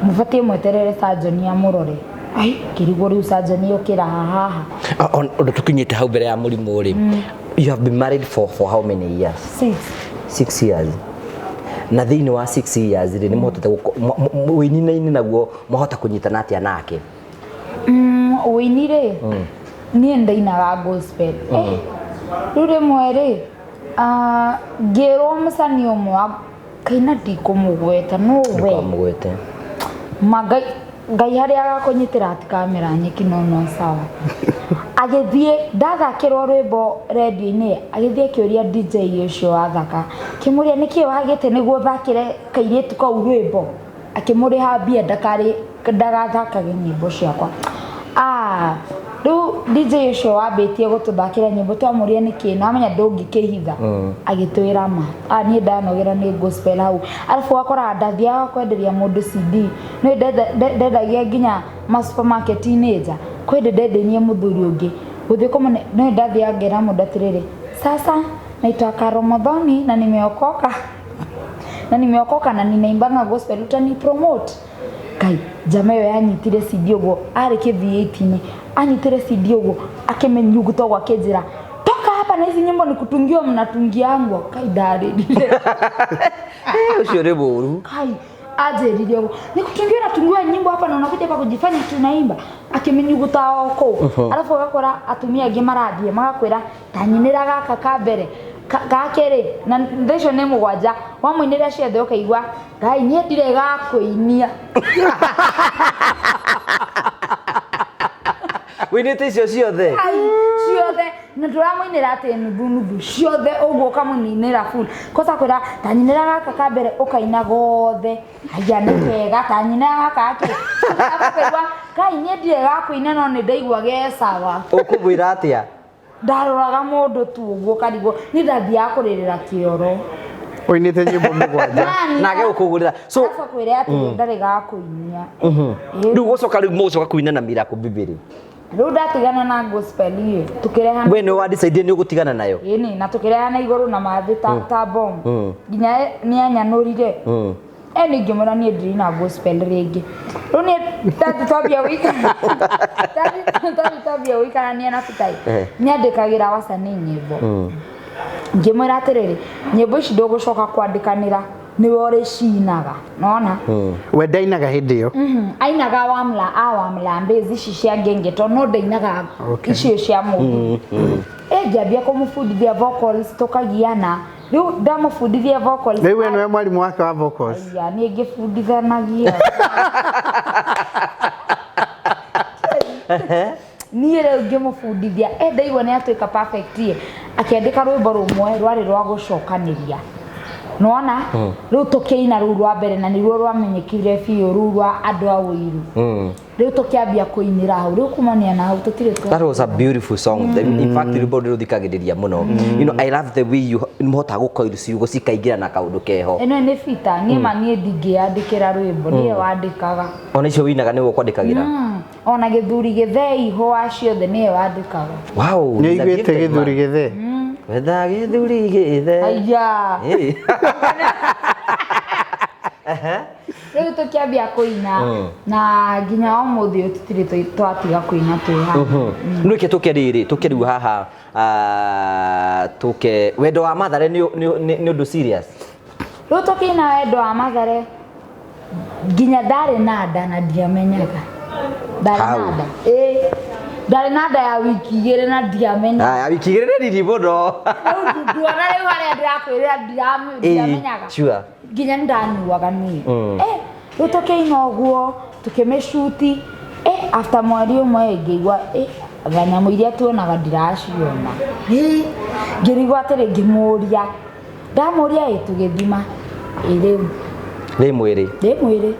Mũbatiĩ mweterere surgeon amũrore. Ai, ngĩrigwo rĩu surgeon yũkĩra haha. Ũndũ tũkinyĩte hau mbere ya mũrimũ rĩ, you have been married for how many years? 6. 6 years. Na thĩinĩ wa 6 years rĩ, nĩ mũhotete wĩininainĩ naguo mwahota kũnyitana atĩa nake? Ũini rĩ, niĩ ndainaga gospel. Rĩu rĩmwe rĩ, ngĩrwo mũcani ũmwe wa kaina, ndikũmũgweta no we. Ndũkamũgwete. Ma Ngai, Ngai harĩa agakũnyitĩra atikamera nyeki, no sawa. Agĩthiĩ ndathakĩrwo rwĩmbo rendio-inĩ, agĩthiĩ akĩũria DJ ũcio wathaka, akĩmũria nĩkĩ wagĩte nĩguo thakĩre kairĩtu kau rwĩmbo, akĩmũrĩha mbia ndakarĩ ndagathakage nyĩmbo ciakwa. Rĩu DJ ũcio wambĩtie gũtũthakĩra nyĩmbo, twamũria nĩkĩ, na wamenya ndũngĩkĩhitha, agĩtwĩra ma niĩ ndanogera nĩ gospel hau. Arabu wakoraga ndathiaga kwenderia mũndũ CD, nĩ ndendagia nginya ma supermarket-inĩ nja. Kwĩ hĩndĩ ndendeirie mũthuri ũngĩ gũthiĩ kũmũne, no ndathiaga ngera mũndũ atĩrĩrĩ, "Sasa naitwa Karomothoni na nimeokoka na nimeokoka na ninaimbanga gospel, utani promote?" Ngai, njama ĩyo yanyitire CD ũguo, arĩ kĩ V8-inĩ, anyitire CD ũguo akĩmĩnyuguta ũguo, akĩnjĩra, "Toka hapa na hizi nyimbo, ni kutungiwa mnatungiangwa." Kai, ndarĩrire. Ũcio nĩ mũru. Kai, anjĩrire ũguo, "Ni kutungiwa natungiwa nyimbo hapa na unakuja hapa kujifanya tunaimba." Akĩmĩnyuguta o kũu. Arabu ũgakora atumia angĩ marathiĩ magakwĩra, "Tanyinĩra gaka ka mbere, ga kerĩ," na thaa icio nĩ mũgwanja wamũinĩra ciothe, ũkaigua, "Ngai, niĩ ndirĩ gakũinia." Wĩinĩte icio ciothe? Ai, ciothe, na ndũramũinĩra atĩ nuthu nuthu, ciothe ũguo ũkamũninĩra full. Kosa kwĩra, "Tanyinĩra gaka ka mbere," ũkaina gothe, "Aya, nĩ kega, tanyinĩra gaka gake." Ũkaigua, "Ngai, niĩ ndirĩ gakũina, no nĩ ndaigua ge sawa." Ũkũmwĩra atĩa? Ndaroraga mũndũ tu ũguo karigwo niĩ ndathiaga kũrĩrĩra kĩoro. Ũinĩte nyĩmbo mũgwanja. Nake gũkũgũrĩra so. Arabu akwĩre atĩ ndarĩ gakũinia. Rĩu gũcoka, rĩu mũgũcoka kũina na Miracle Bibiri? Rĩu ndatigana na gospel ĩ, tũkĩreha. We nĩ wa decide nĩ ũgũtigana nayo? Ĩni, na tũkĩrehana igũrũ na mathĩ ta bomb, nginya nĩ anyanũrire. Nĩ ngĩmwĩra niĩ ndirĩ gospel rĩngĩ. Rĩu niĩ ndathi twambia gũikara, ndathi twambia gũikarania na Bitai, nĩandĩkagĩra wasanii nyĩmbo. Ngĩmwĩra atĩrĩrĩ, nyĩmbo ici ndũgũcoka kwandĩkanĩra, nĩwe ũrĩcinaga, nona. We ndainaga hĩndĩ ĩyo? Ainaga wamla a wamlambezi ici cia ngengeto, no ndainaga icio cia mũgithi. Ngĩambia kũmũbundithia vocals, tũkagiana. Rĩu ndamũbundithia vocals. Rĩu we nĩwe mwarimũ wake wa vocals? Aya, niĩ ngĩbundithanagia. Niĩ rĩu ngĩmũbundithia, ndaigua nĩ atuĩka perfect ĩ, akĩandĩka rwĩmbo rũmwe rwarĩ rwa gũcokanĩria, nĩwona. Rĩu tũkĩina rũu rwa mbere, na nĩruo rwamenyekire biũ, rũu rwa andũ a ũiru. Rĩu tũkĩambia kũinĩra hau. Rĩu kumania na hau tũtirĩ That was a beautiful song. In fact, rwĩmbo rũrũ rũthikagĩrĩria mũno. I love the way you mũhotaga gũkoiru ciugo cikaingĩra na kaũndũ keho. Ĩno nĩ bita niĩ ma niĩ ndingĩyandĩkĩra rwĩmbo, niĩ wandĩkaga. Ona icio wĩinaga nĩwe ũkwandĩkagĩra? Ona gĩthuri gĩthei hũa ciothe nĩwe wandĩkaga. Wow. Nĩ ũiguĩte gĩthuri gĩthĩ? Wetha gĩthuri gĩthe. Aya. Hey. Rĩu tũkĩambia kũina, na nginya ũmũthĩ ũyũ tũtirĩ twatiga kũina twĩ haha. Nwĩke tũke rĩrĩ, tũke rĩu haha, tũke wendo wa Mathare nĩ ũndũ serious. Rĩu tũkĩina wendo wa Mathare nginya ndarĩ na nda na ndiamenyaga ndarĩ How? na nda. Ĩĩ, ndarĩ na nda ya wiki 2 na ndiamenyaga. Aya, wiki 2 nĩ nini mũno. Rĩu nduona rĩu harĩa ndĩrakwĩrĩra ndiamenyaga. Nginya nĩ ndanyuaga niĩ. Rĩu tũkĩina ũguo, tũkĩmĩcuti, after mweri ũmwe ngĩigua anga nyamũ iria tuonaga ndiraciona. Ngĩrigwo atĩrĩ, ngĩmũria, ndamũria ĩ, tũgĩthima ĩ rĩu Wĩ mwĩrĩ. Ndĩ mwĩrĩ.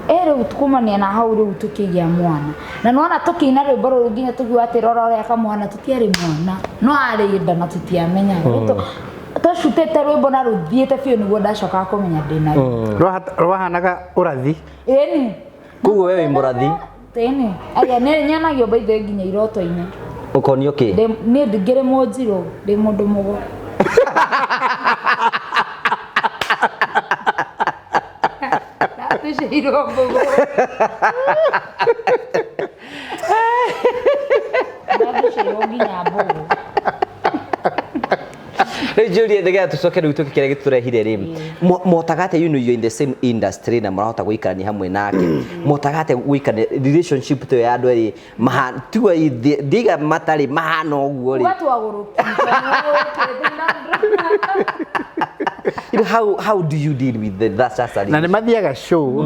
Rĩu kumania na hau rĩu tũkĩgĩa mwana, na nĩwona tũkĩina rwĩmbo rũrũ nginya tũkiuga atĩ rora ũrĩa kamwana, tũtiarĩ mwana, no arĩ nda na tũtiamenyaga. Rĩu tũcutĩte rwĩmbo na rũthiĩte biũ nĩguo ndacokaga kũmenya ndĩna Rwahanaga ũrathi. Ĩni. Koguo we wĩ mũrathi? Ĩni, aya nĩ nyonagio by the way nginya iroto-inĩ. Ũkonio kĩ? Niĩ ngĩrĩ mũnjirũ, ndĩ mũndũ mũgo. Ndatheceirwo mbũgũ. Ndatheceirwo nginya mbũgũ. Rĩu njũrie nĩgetha tũcoke rĩu tũke kĩrĩa gĩtũrehire rĩ, motaga atĩa, you know you're in the same industry na mũrahota gũikarania hamwe nake, motaga atĩa gũikarania relationship ta ĩyo ya andũ erĩ tiga ndiga matarĩ mahana ũguo rĩ? Uga twagũrũki. You know, how do you deal with that such a Na nĩ mathiaga show,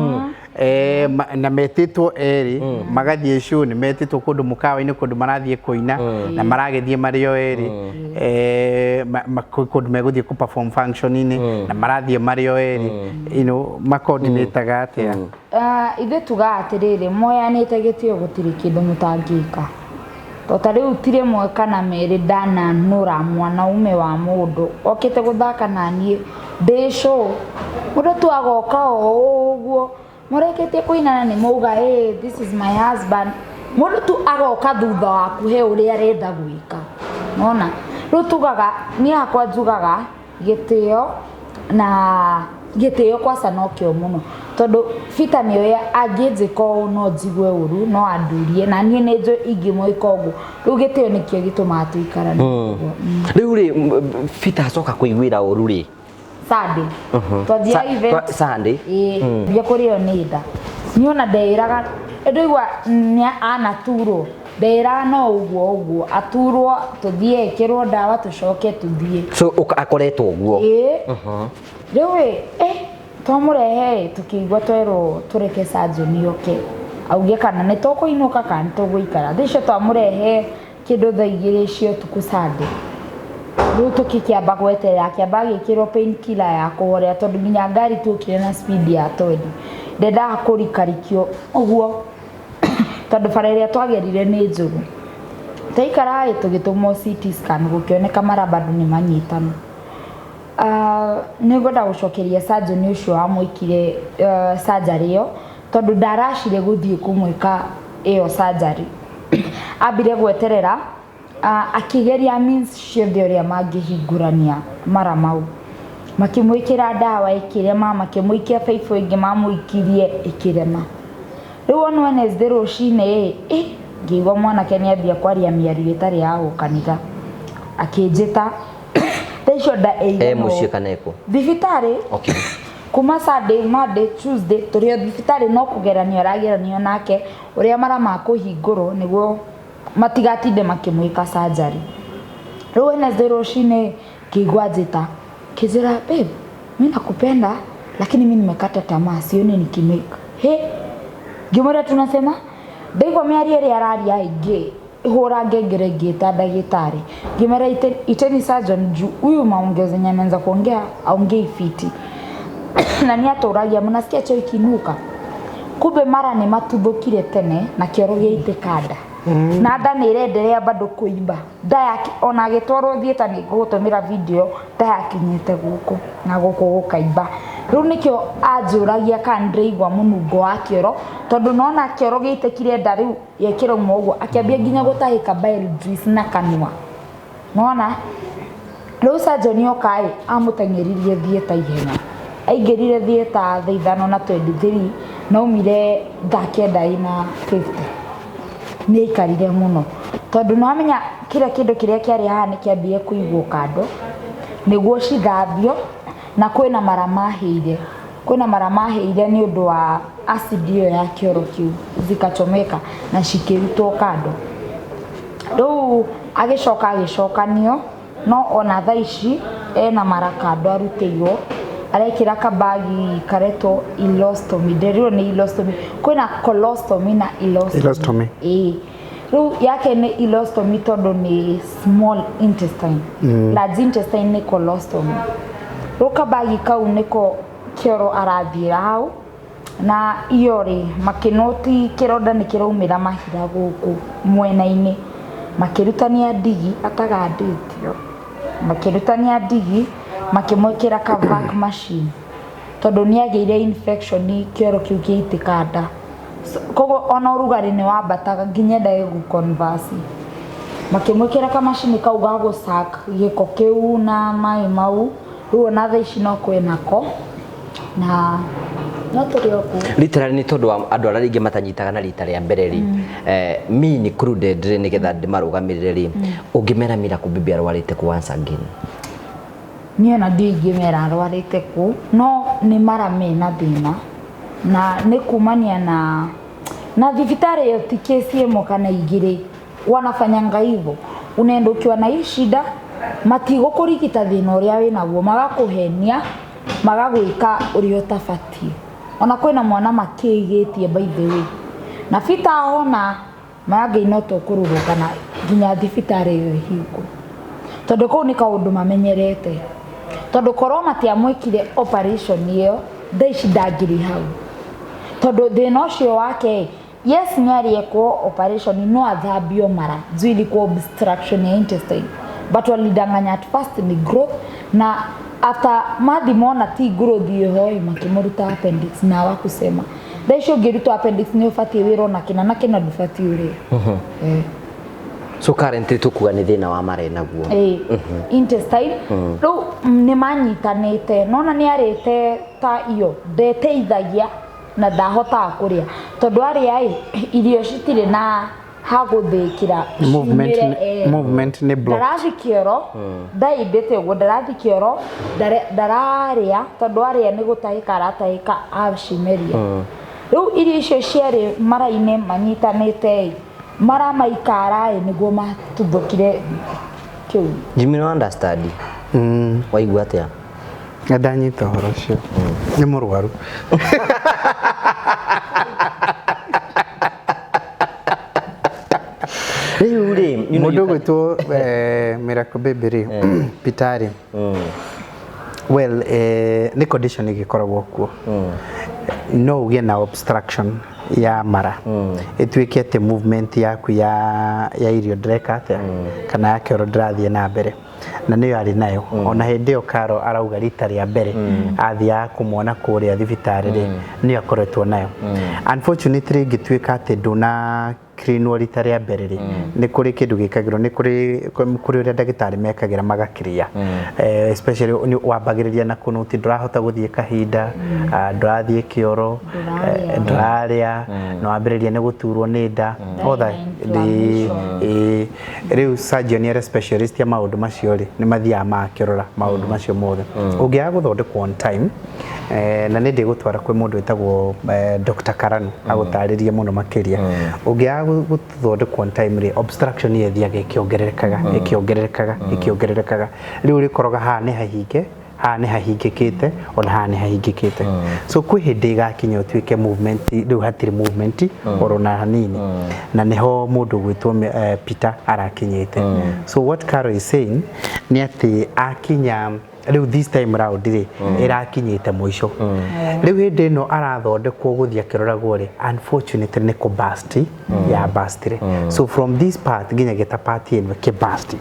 na metĩtwo erĩ magathiĩ show, nĩ metĩtwo kũndũ mũkawa-inĩ, kũndũ marathiĩ kũina na maragĩthiĩ marĩ o erĩ, kũndũ megũthiĩ kũ perform function-inĩ na marathiĩ marĩ o erĩ, macoordinataga atĩa? Ithuĩ tugaga atĩrĩrĩ, moyanĩte gĩtĩo gũtirĩ kĩndũ mũtangĩka. To ta rĩu ti rĩmwe kana merĩ ndananũra mwanaume wa mũndũ okĩte gũthaka na niĩ ndĩ show, mũndũ tu agoka o ũguo mũrĩkĩtie kũinana nĩ mauga, "Hey, this is my husband." Mũndũ tu agoka thutha waku he ũrĩa arenda gwĩka, nona rĩu tugaga, niĩ hakwa njugaga gĩtĩo na gĩtĩo kwaca nokĩo mũno, tondũ Peter nĩoĩ angĩnjĩka ũũ no njigue ũru, no andurie, na niĩ nĩ njũĩ ingĩmwĩka ũguo. Rĩu gĩtĩo nĩkĩo gĩtũmaga tũikaranie ũguo. Rĩu rĩ, Peter acoka kũiguĩra ũru rĩ? Sunday twanjia event. Sunday. Ĩĩ, mbia kũrĩo nĩ nda. Niĩ ona ndeĩraga ndũigua nĩ anaturwo, ndeĩraga no ũguo ũguo aturwo tũthiĩ ĩkĩrwo ndawa tũcoke tũthiĩ. So akoretwo ũguo? Ĩĩ. Rĩu ĩ, twamũrehe ĩ, tũkĩigua twerwo tũreke surgeon oke auge kana nĩ tũkũinũka kana nĩ tũgũikara. Thaa icio twamũrehe kĩndũ thaa 2 cia ũtukũ Sunday. Rĩu tũkĩkĩamba gweterera, akĩamba agĩkĩrwo pain killer ya kũhorera, tondũ nginya ngari tuokire na speed ya twendi, ndendaga kũrikarikio ũguo tondũ bara ĩrĩa twagerire nĩ njũru. Twaikara ĩ, tũgĩtũmwo CT scan, gũkĩoneka mara bado nĩ manyitanu. Nĩ ngwenda gũcokeria surgeon ũcio wamwĩkire surgery ĩyo, tondũ ndaracire gũthiĩ kũmwĩka ĩyo surgery. Ambire gweterera, akĩgeria means ciothe ũrĩa mangĩhingũrania mara mau, makĩmwĩkĩra ndawa ĩkĩrema, makĩmũikia baibũ ĩngĩ mamũikirie ĩkĩrema. Rĩu on Wednesday rũcinĩ ĩ, ngĩigua mwanake nĩ ambia kwaria mĩario ĩtarĩ ya gũkanitha, akĩnjĩta thaa icio nda ĩigana E mũciĩ ũũ. kana ĩkũ? Thibitarĩ. Kuma Sunday, Monday, Tuesday tũrĩ o thibitarĩ, no kũgeranio arageranio nake ũrĩa mara makũhingũrwo nĩguo matigatinde makĩmwĩka surgery. Rĩu Wednesday rũcinĩ ngĩigua njĩta, kĩnjĩra, "Babe, mi nakupenda lakini mi nimekata tamaa, sioni nikimake." He, ngĩmwĩra tunasema ndaigua mĩario ĩrĩa araria, ingĩ hũra ngengere ngĩta ndagĩtarĩ, ngĩmera iteni surgeon juu huyu maongeo zenye ameanza kuongea aongei fiti na nĩ atũragia mnasikia choo ikinuka. Kumbe mara nĩ matuthũkire tene na kĩoro gĩaitĩka nda, na nda nĩ ĩrenderea bado kũimba. Nda yake ona agĩtwarwo theatre, nĩ ngũgũtũmĩra video, nda yakinyĩte gũkũ na gũkũ gũkaimba. Rĩu nĩkĩo anjũragia kana ndĩraigua mũnungo wa kĩoro, tondũ nona kĩoro gĩaitĩkire nda rĩu yekĩrauma ũguo, akĩambia nginya gũtahĩka bile juice na kanua, nona rĩu surgeon oka ĩ, amũteng'eririe theatre ihenya. Aingĩrire theatre thaa 5:23 na aumire thaa 9:50. Nĩ aikarire mũno tondũ nĩwamenya kĩrĩa kĩndũ kĩrĩa kĩarĩ haha nĩ kĩambire kũigwo kando nĩguo cithambio, na kwĩna mara mahĩire, kwĩna mara mahĩire nĩ ũndũ wa acid ĩyo ya kĩoro kĩu, zikachomeka na cikĩrutwo kando. Rĩu agĩcoka agĩcokanio, no ona thaa ici ena mara kando arutĩirwo, arekĩra kabagi karetwo ileostomy. Ndĩrirwo nĩ ileostomy, kwĩna colostomy na ileostomy. Ileostomy. Ĩĩ, rĩu yake nĩ ileostomy tondũ nĩ small intestine, large intestine nĩ colostomy. Rĩu kabagi kau nĩko kĩoro arathiĩra hau na iyo rĩ, makĩnoti kĩronda nĩ kĩraumĩra mahira gũkũ mwena-inĩ, makĩrutania ndigi atagandĩtio, makĩrutania ndigi, makĩmwĩkĩra ka vac machine tondũ nĩ agĩire infection kĩoro kĩu kĩaitĩka nda. Koguo ona ũrugarĩ nĩ wambataga nginya endage gũconverse. Makĩmwĩkĩra kamacini kau ga gũsuck gĩko kĩu na maĩ mau. Rĩu ona thaa ici no kwĩnako na No tũrĩ o kuo. Literally nĩ tondũ wa andũ arĩa rĩngĩ matanyitaga na rita rĩa mbere rĩ, me included rĩ, nĩgetha ndĩmarũgamĩrĩre rĩ, ũngĩmera Miracle Baby arwarĩte kũ once again? Niĩ ona ndiũĩ ingĩmera arwarĩte kũ, no nĩ mara mena thĩna na nĩ kumania na thibitarĩ ĩyo ti kesi ĩmwe kana igĩrĩ wanafanyanga hivyo. Unaenda ukiwa na hii shida, matigũkũrigita thĩna ũrĩa wĩnaguo, magakũhenia, magagwĩka ũrĩa ũtabatiĩ. Ona kwĩna mwana makĩigĩtie, by the way, na Peter ahona maya no tũkũrũrũngana nginya thibitarĩ ĩyo ĩhingwo, tondũ kũu nĩ kaũndũ mamenyerete, tondũ korwo matiamwĩkire operation ĩyo, thaa ici ndangĩrĩ hau, tondũ thĩna ũcio wake, yes, nĩ arĩekwo operation, no athambio mara juu ilikuwa obstruction ya intestine, but walidanganya at first ni growth, na after mathi mona ti growth ĩho, makĩmũruta appendix na hawakusema. Thaa ici ũngĩrutwo appendix nĩ ũbatiĩ wĩrwo na kĩna na kĩna ndũbatiĩ ũrĩe. So currently tũkuga nĩ thĩna wa mara naguo? Ĩĩ, intestine. Rĩu nĩ manyitanĩte, nona nĩ arĩte ta iyo ndeteithagia na ndahotaga kũrĩa, tondũ arĩa ĩ irio citirĩ na hagũthĩkĩra. Movement. Ciumĩre, Movement nĩ blocked. Ndarathi kĩoro, ndaimbĩte ũguo, ndarathi kĩoro, ndararĩa, tondũ arĩa nĩ gũtahĩka aratahĩka acimeria. Rĩu irio icio ciarĩ mara-inĩ manyitanĩte ĩ, mara maikara ĩ nĩguo matuthũkire kĩu. Jimmy, no understand? Waigua atĩa? Ndanyita ũhoro ũcio, nĩ mũrwaru. Rĩu rĩ, you know, Mũndũ you can- ũgwĩtwo Miracle Baby rĩ, Peter rĩ, well, nĩ condition ĩgĩkoragwo kuo, no ũgĩe na obstruction ya mara, ĩtuĩke atĩ movement yaku ya irio ndĩreka atĩa, kana ya kĩoro ndĩrathiĩ na mbere, na nĩyo arĩ nayo. Ona hĩndĩ ĩyo Karo arauga rita rĩa mbere athiaga kũmwona kũrĩa thibitarĩ rĩ, nĩyo akoretwo nayo. Unfortunately, ĩngĩtuĩka atĩ ndũna cleanwo rita rĩa mbere rĩ, nĩ kũrĩ kĩndũ gĩkagĩrwo, nĩ kũrĩ ũrĩa ndagĩtarĩ mekagĩra magakĩria, especially nĩ wambagĩrĩria na kũnũti, ndũrahota gũthiĩ kahinda, ndũrathiĩ kĩoro, Ndũrarĩa. Ndũrarĩa, na wambĩrĩria nĩ gũturwo nĩ nda. All that. Inflammation. Rĩu surgeon arĩa specialist ya maũndũ macio rĩ, nĩ mathiaga magakĩrora maũndũ macio mothe. Ũngĩaga gũthondekwo on time, na nĩ ndĩgũtwara kwĩ mũndũ wĩtagwo Dr. Karanu agũtarĩrie mũno makĩria, ũngĩaga gũthondekwo on time rĩ, obstruction ĩyo ĩthiaga ĩkĩongererekaga, ĩkĩongererekaga, ĩkĩongererekaga. Rĩu rĩkoroga haha nĩ hahinge, haha nĩ hahingĩkĩte, ona haha nĩ hahingĩkĩte. So kwĩ hĩndĩ ĩgakinya ũtuĩke movement rĩu hatirĩ movement oro na hanini, na nĩho mũndũ ũgwĩtwo Peter arakinyĩte. So what Carol is saying nĩ atĩ akinya rĩu this time round rĩ, ĩrakinyĩte mũico. Rĩu hĩndĩ ĩno arathondekwo gũthiĩ akĩroragwo rĩ, unfortunately nĩ kũ burst ya burst rĩ. So from this part nginya gĩta part ĩno kĩ burst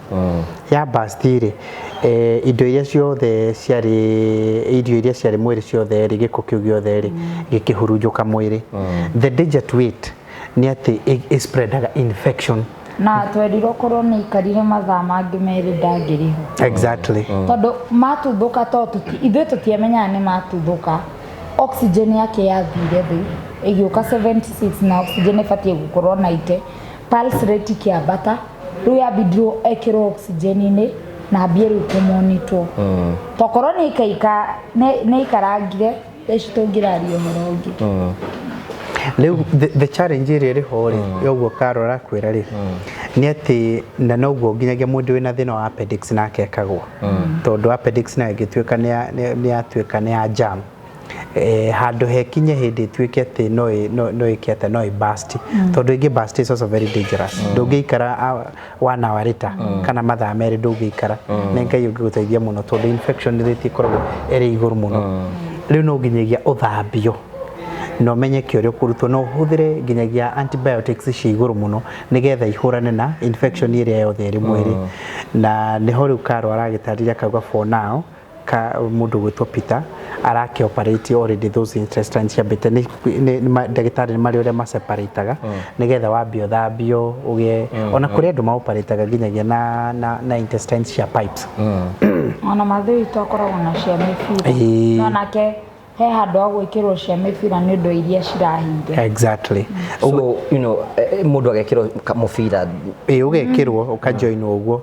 ya burst rĩ, indo iria ciothe ciarĩ, irio iria ciarĩ mwĩrĩ ciothe rĩ, gĩko kĩu gĩothe rĩ, gĩkĩhurunjũka mwĩrĩ. The danger to it nĩ atĩ ĩ spreadaga infection. Na twerirwo korwo nĩ ikarire mathaa mangĩ 2 ndangĩrĩho. Exactly. Tondũ matuthũka, to ithuĩ tũtiamenyaga nĩ matuthũka, oxygen yake yathire thĩ ĩgĩũka 76, na oxygen ĩbatiĩ gũkorwo 90. Pulse rate ikĩambata, rĩu yambindirwo ekĩrwo oxygen-inĩ na ambie rĩu kũmonitwo. Tokorwo nĩ ikaika nĩ aikarangire, thaa ici tũngĩraria ũhoro ũngĩ. Rĩu the challenge ĩrĩa ĩrĩ ho rĩ, yoguo Karo arakwĩra rĩ, nĩ atĩ na noguo nginyagia mũndũ wĩna thĩna wa appendix nake ekagwo, tondũ appendix nayo ĩngĩtuĩka nĩ yatuĩka nĩ ya jam, handũ hekinye hĩndĩ ĩtuĩke atĩ no ĩke atĩ no ĩ burst, tondũ ĩngĩ burst is also very dangerous. Ndũngĩikara one hour later kana mathaa 2, ndũngĩikara, nĩ Ngai ũngĩgũteithia mũno, tondũ infection rate ĩkoragwo ĩrĩ igũrũ mũno. Rĩu no nginyagia ũthambio na ũmenyeke ũrĩa ũkũrutwo, no ũhũthĩre nginyagia antibiotics cia igũrũ mũno nĩgetha ihũrane na infection ĩrĩa yothe ĩrĩ mwĩrĩ. Na nĩho rĩu Karo aragĩtarĩria akauga for now ka mũndũ gwĩtwo Peter arake operate already those intestines ciambĩte ndagĩtarĩ nĩ marĩ ũrĩa maseparataga nĩgetha wambie ũthambio ũgĩe. Ona kũrĩ andũ maoperataga nginyagia na intestines cia pipes. Ona mathĩ witũ akoragwo na cia mĩbira. Ĩĩ. No nake He handũ ha gwĩkĩrwo cia mĩbira nĩ ũndũ wa iria cirahire. Exactly. So mũndũ agekĩrwo mũbira. Ĩ, ũgekĩrwo ũkajoinwo ũguo.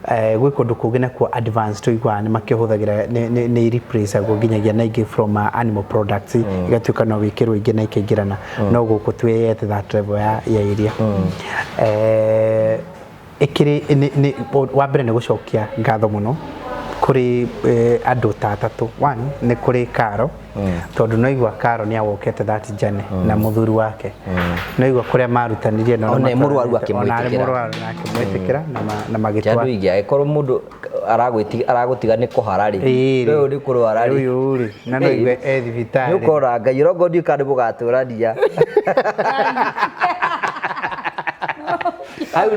Gwĩ kũndũ kũngĩ nakuo advanced tũiguaga nĩ makĩhũthagĩra nĩ replaceagwo nginyagia na ingĩ from animal products, igatuĩka no wĩkĩrwo ingĩ na ikaingĩrana, no gũkũ twĩ at that level ya iria. Ĩkĩrĩ wa mbere nĩ gũcokia ngatho mũno kũrĩ andũ ta atatũ. One nĩ kũrĩ Karo, tondũ no igua Karo nĩ awokete that journey na mũthuri wake, no igua kũrĩa marutanirie na Ona mũrwaru ona arĩ akĩmwĩtĩkĩra. Mũrwaru na akĩmwĩtĩkĩra na Ti magĩtwara andũ aingĩ angĩkorwo mũndũ aragũtiga nĩ kũhara rĩ, Ĩĩ. rĩu nĩ kũrwara rĩ, Ũyũ rĩ, na no igue e nĩ thibitarĩ. ũkora Ngai ũrongo ndiũ kana mũgatũrania hau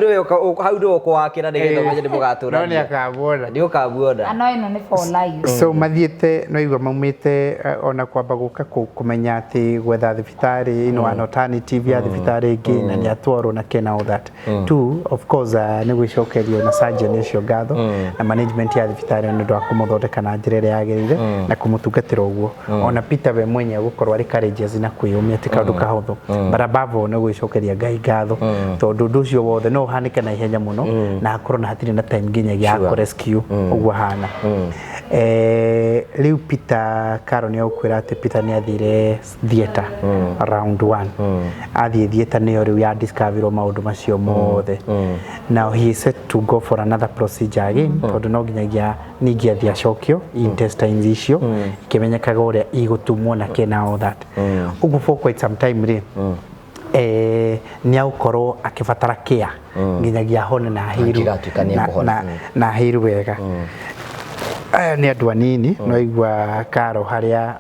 hau nĩwe ũkũwakĩra nĩgetha ũmenye nĩ No nĩ mũgatũrania. akamuona. Nĩ ũkamuona. Ano ĩno nĩ for life. So mathiĩte no igua maumĩte ona kwamba gũka kũmenya atĩ gwetha thibitarĩ an alternative ya thibitarĩ ĩngĩ na nĩ atwarwo na kena all that. Two, of course, nĩ gwĩcokerio na surgeon ũcio ngatho na management ya thibitarĩ nĩ ũndũ wa kũmũthondeka na njĩra ĩrĩa yagĩrĩire na kũmũtungatĩra ũguo. Ona Peter we mwenyewe gũkorwo arĩ courageous na kwĩyũmia ti kaũndũ kahũthũ, but above all nĩ gwĩcokeria Ngai ngatho, tondũ ũndũ ũcio wothe no ũhanĩke na ihenya mũno na hakorwo na hatirĩ na time nginyagia ya kũ rescue ũguo ahana. Rĩu Peter, Karo nĩ egũkwĩra atĩ Peter nĩ athire theatre round one. Athiĩ theatre nĩyo rĩu ya discoverirwo maũndũ macio mothe. Now he is set to go for another procedure again, tondũ no nginyagia ningĩ athiĩ acokio intestines icio ikĩmenyekaga ũrĩa igũtumwo na kĩ na all that ũguo. For quite some time rĩ, nĩ agũkorwo akĩbatara care nginyagia ahone na ahiru Angĩgatuĩka nĩ ekũhona. Na ahiru wega. Aya nĩ andũ anini no igua Karo harĩa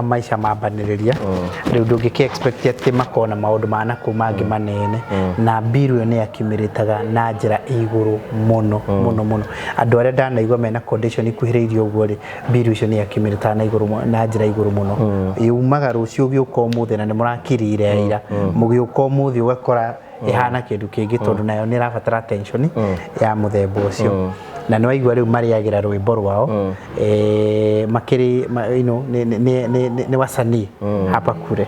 maica mambanĩrĩria rĩu ndũngĩkĩ expect atĩ makorwo na maũndũ ma nakũu mangĩ manene, na mbiru ĩyo nĩ accumulataga na njĩra ĩ igũrũ mũno mũno mũno. Andũ arĩa ndanaigua mena condition ikuhĩrĩirie ũguo rĩ, mbiru icio nĩ accumulataga na igũrũ na njĩra igũrũ mũno. Yumaga rũciũ gĩũka ũmũthĩ na nĩ mũrakirire ira, mũgĩũka ũmũthĩ ũgakora ĩhana kĩndũ kĩngĩ, tondũ nayo nĩ ĩrabatara attention ya mũthemba ũcio. Na nĩ waigua rĩu marĩagĩra rwĩmbo rwao, makĩrĩ nĩ wasanii hapa kure.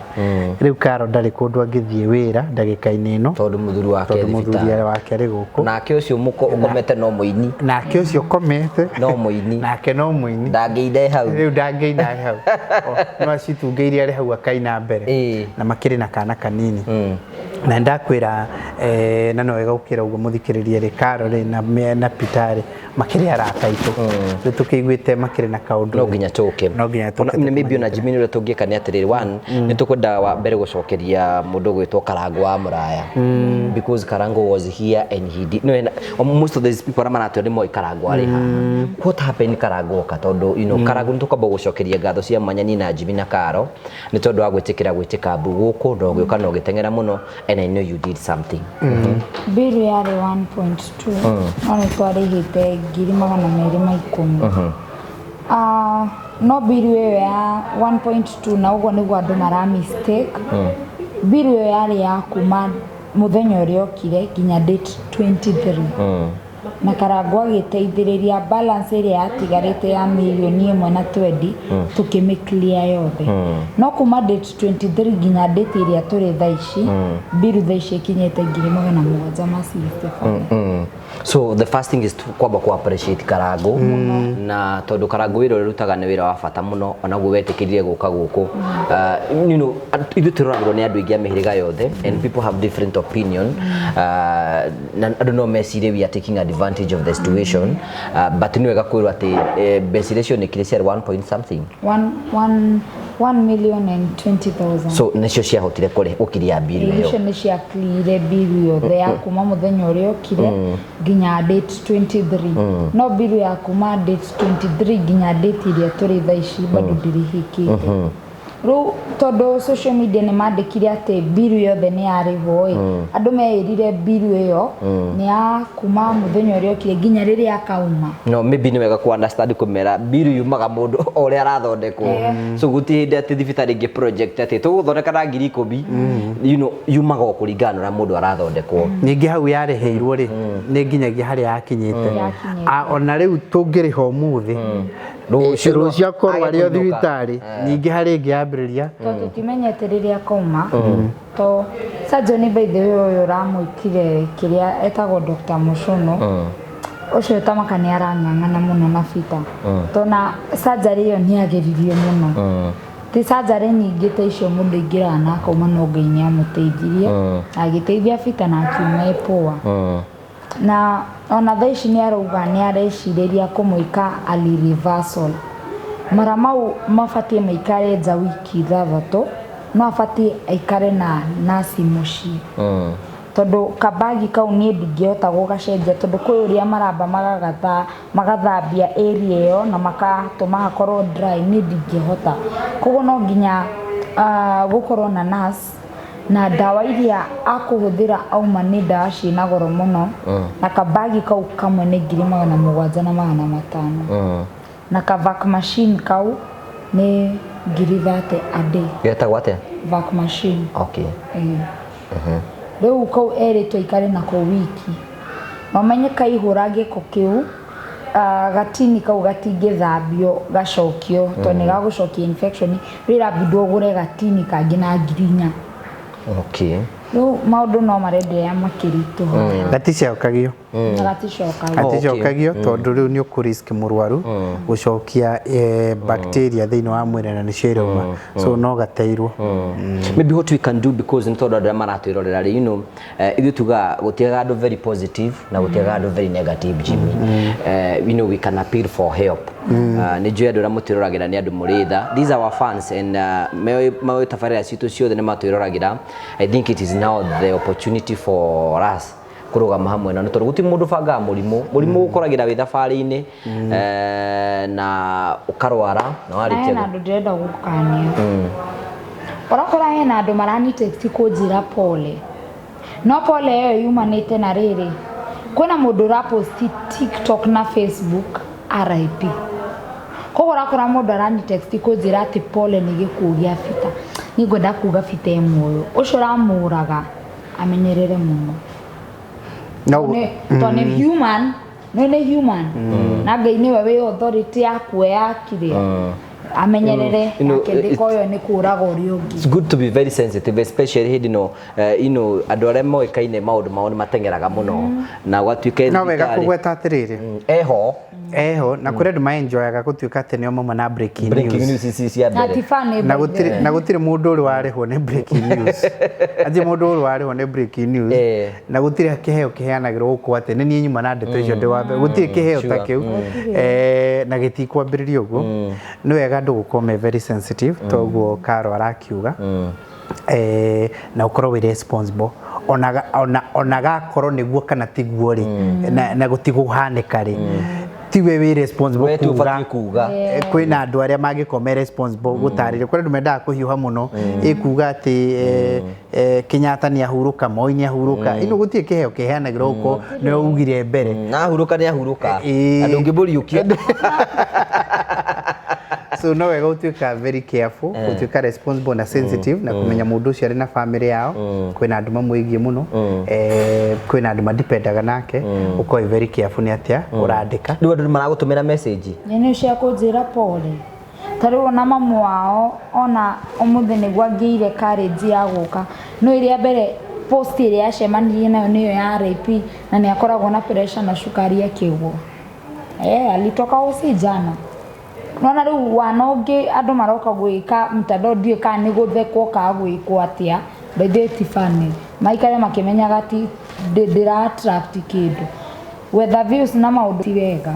Rĩu Karo ndarĩ kũndũ angĩthiĩ wĩra ndagĩka-inĩ ĩno tondũ mũthuri wake tondũ mũthuri thibitarĩ. Wake arĩ gũkũ. Nake ũcio ũkomete no mũini. Nake ũcio ũkomete No mũini. Nake no mũini. Ndangĩinde hau. Rĩu ndangĩina hau. O, no acitungĩirie arĩ hau akaina mbere. Na makĩrĩ na kana kanini na ndakwĩra, na no wega gũkĩra ũguo mũthikĩrĩrie rĩ, Karo rĩ na Peter rĩ makĩrĩ arata aitũ, rĩu tũkĩiguĩte makĩrĩ na kaũndũ. No nginya tũke. No nginya tũke. Ona maybe ona Jimmy ũrĩa tũngĩka nĩ atĩrĩrĩ, one, nĩ tũkwenda wa mbere gũcokeria mũndũ ũgwĩtwo Karango wa Mũraya, because Karango was here and he did no, and most of these people arĩa maratwĩra nĩ moĩ Karango arĩ haha. What happened Karango oka? Tondũ Karango nĩ tũkwamba gũcokeria ngatho cia mwanya niĩ na Jimmy na Karo nĩ tondũ wa gwĩtĩkĩra gwĩtĩka mbu gũkũ na ũgĩũka na ũgĩteng'era mũno, and I know you did something. Biru yarĩ 1.2 no nĩ twarĩhĩte 210,000. Ah, no biru ĩyo ya 1.2 na ũguo nĩguo andũ mara mistake. Biru ĩyo yarĩ ya kuma mũthenya ũrĩa okire nginya date 23, na Karangũ agĩteithĩrĩria balance ĩrĩa yatigarĩte ya mirioni 1 na twendi tũkĩmĩ clear yothe. No kuma date 23 nginya date ĩrĩa tũrĩ thaa ici, biru thaa ici ĩkinyĩte 765,000. So the first thing is to kwamba ku appreciate Karango, na tondu Karango wĩra ũrĩa ũrutaga nĩ wĩra wa bata mũno, onaguo wetĩkĩrire gũka gũkũ. Ithuĩ tũroragĩrwo nĩ andũ aingĩ a mĩhĩrĩga yothe and people have different opinion, na andũ no mecirie we are taking advantage of the situation, but nĩ wega kwĩrwo atĩ mbeca iria cionekire ciarĩ 1 point something. 1,020,000. So nĩcio ciahotire kũrĩ gũkiria mbiru ĩyo. Icio nĩ ciaclearire biru yothe ya kuma mũthenya ũrĩa okire nginya date 23, no biru ya kuma date 23 nginya date ĩrĩa tũrĩ thaa ici bado ndĩrĩhĩkĩte. Rĩu tondũ social media nĩ mandĩkire atĩ biru yothe nĩ yarĩhwo ĩ, andũ meĩrire biru ĩyo nĩ ya kuma mũthenya ũrĩa okire nginya rĩrĩa akauma. No maybe nĩ wega ku understand kũmera mbiru yumaga mũndũ o ũrĩa arathondekwo, so gũtirĩ hĩndĩ atĩ thibitarĩ ĩngĩ project atĩ tũgũthondeka na 10,000. Yumaga o kũringana na ũrĩa mũndũ arathondekwo. Ningĩ hau yarĩhĩirwo rĩ, nĩ nginyagia harĩa yakinyĩte. Yakinyĩte. Ona rĩu tũngĩrĩha ũmũthĩ. Rũciũ no- Rũciũ akorwo age arĩ o kũinũka. thibitarĩ, ningĩ harĩ ĩngĩ yambĩrĩria. Tondũ tũtimenyete rĩrĩa kauma, to surgeon, by the way, ũyũ ũramwĩkire kĩrĩa etagwo Dr. Mũcũnũ, ũcio tamaka nĩ arang'ang'ana mũno na bita, tona surgery ĩyo nĩ ageririe mũno. Ti surgery nyingĩ ta icio mũndũ aingĩraga na akauma, no Ngai nĩ amũteithirie na agĩteithia bita na akiuma e poa. Na ona thaa ici nĩ arauga nĩ arecirĩria kũmwĩka early reversal. Mara mau mabatiĩ maikare nja wiki 6, no abatiĩ aikare na nasi mũciĩ, tondũ kabagi kau niĩ ndingĩhota gũgacenjia, tondũ kwĩ ũrĩa maramba magagatha, magathambia area ĩyo na makatũma hakorwo dry, niĩ ndingĩhota. Koguo no nginya gũkorwo na nurse, na ndawa iria akũhũthĩra auma nĩ ndawa ciĩna goro mũno, na kabagi kau kamwe nĩ 7,500, na kavac machine kau nĩ 30,000 a day. Getagwo atĩa? Vac machine. Okay. Ĩĩ. Rĩu kau erĩtwo aikare nako wiki, na ũmenye kaihũra gĩko kĩu, gatini kau gatingĩthambio gacokio, tondũ nĩ gagũcokia infection. Rĩu ĩrabindwo ũgũre gatini kangĩ na 4,000. Rĩu maũndũ no marenderea makĩritũha. Gaticokagio. Na gaticokagio. Gaticokagio, tondũ rĩu nĩ ũkũ risk mũrwaru gũcokia bacteria thĩinĩ wa mwĩrĩ, na nĩcio irauma, so no gateirwo. Maybe what we can do, because nĩ tondũ andũ arĩa maratwĩrorera rĩ, ithuĩ tugaga gũtiaga andũ very positive na gũtiaga andũ very negative, Jimmy. We can appeal for help. Nĩ njũĩ andũ arĩa mũtwĩroragĩra nĩ andũ mũrĩ tha. These are our fans and moĩ tabarĩra citũ ciothe nĩ matwĩroragĩra. I think it is now the opportunity for us kũrũgama hamwe na, nĩ tondũ gũtirĩ mũndũ ũbangaga mũrimũ. Mũrimũ ũkoragĩra wĩ thabarĩ-inĩ, na ũkarwara na Na warĩkia hena andũ ndĩrenda gũkania. Ũrakora hena andũ marani text kũnjĩra pole, no pole ĩyo yumanĩte na rĩrĩ, kwĩna mũndũ ũraposti TikTok na Facebook RIP. Koguo ũrakora mũndũ arani text kũnjĩra atĩ pole nĩ gĩkuũ gĩa bita. Niĩ ngwenda kuga bita e muoyo, ũcio ũramũraga amenyerere mũno. No. Tondũ nĩ human, nĩ human, na Ngai nĩwe wĩ authority ya kuoya kĩrĩa amenyerere akĩndĩka ũyũ nĩ kũraga ũrĩa ũngĩ. It's good to be very sensitive, especially hĩndĩ no andũ arĩa moĩkaine maũndũ mao nĩ mateng'eraga mũno na gwatuĩka No wega kũgweta atĩrĩrĩ, eho. Eho, na kũrĩ andũ maenjoyaga gũtuĩka atĩ nĩo mauma na breaking breaking news. News ici cia Na mbere. ti funny, Na by the gũtirĩ way. na gũtirĩ mũndũ ũrĩ warĩhwo nĩ breaking news, atĩ mũndũ ũrĩ warĩhwo nĩ breaking news. Na gũtirĩ kĩheo kĩheanagĩrwo gũkũ atĩ nĩ niĩ nyuma na ndeto icio ndĩ wa mbere. Gũtirĩ kĩheo ta kĩu. Na gĩtikwambĩrĩria ũguo. Nĩ wega andũ gũkorwo me very sensitive toguo Karo arakiuga, na ũkorwo wĩ responsible, ona gakorwo nĩguo kana tiguo rĩ, na gũtigũhanĩka rĩ, tiwe wĩ responsible We tu kuga. ũbatiĩ kuga. Kwĩna andũ arĩa mangĩkorwo me responsible gũtarĩria. Kũrĩ andũ mendaga kũhiũha mũno ĩkuga atĩ Kenyatta nĩ ahurũka, Moi nĩ ahurũka. Ino gũtirĩ kĩheo kĩheanagĩrwo gũkũ nĩ ugire mbere. Na ahurũka nĩ ahurũka. Ĩĩ. Na ndũngĩmũriũkia. So no wega gũtuĩka very careful, gũtuĩka responsible na sensitive, na kũmenya mũndũ ũcio arĩ na family yao, kwĩna andũ mamwĩgiĩ mũno, kwĩna andũ madipendaga nake. Ũkorwo wĩ very careful nĩ atĩa ũrandĩka. Rĩu andũ nĩ maragũtũmĩra message? Nĩ cia kũnjĩra pole. Ta rĩu ona mamu wao, ona ũmũthĩ nĩguo angĩire courage ya gũka, no ĩrĩa mbere post ĩrĩa yacemanirie nayo nĩyo ya RIP, na nĩ akoragwo na pressure na cukari akĩgwo. Alitoka hosi jana. Nona rĩu wana ũngĩ andũ maroka gwĩka mtandao, ndiũĩ kana nĩ gũthekwo kana gwĩkwo atĩa. By the way, ti funny. Maikare makĩmenyaga ti ndĩra attract kĩndũ, whether views na maũndũ ti wega.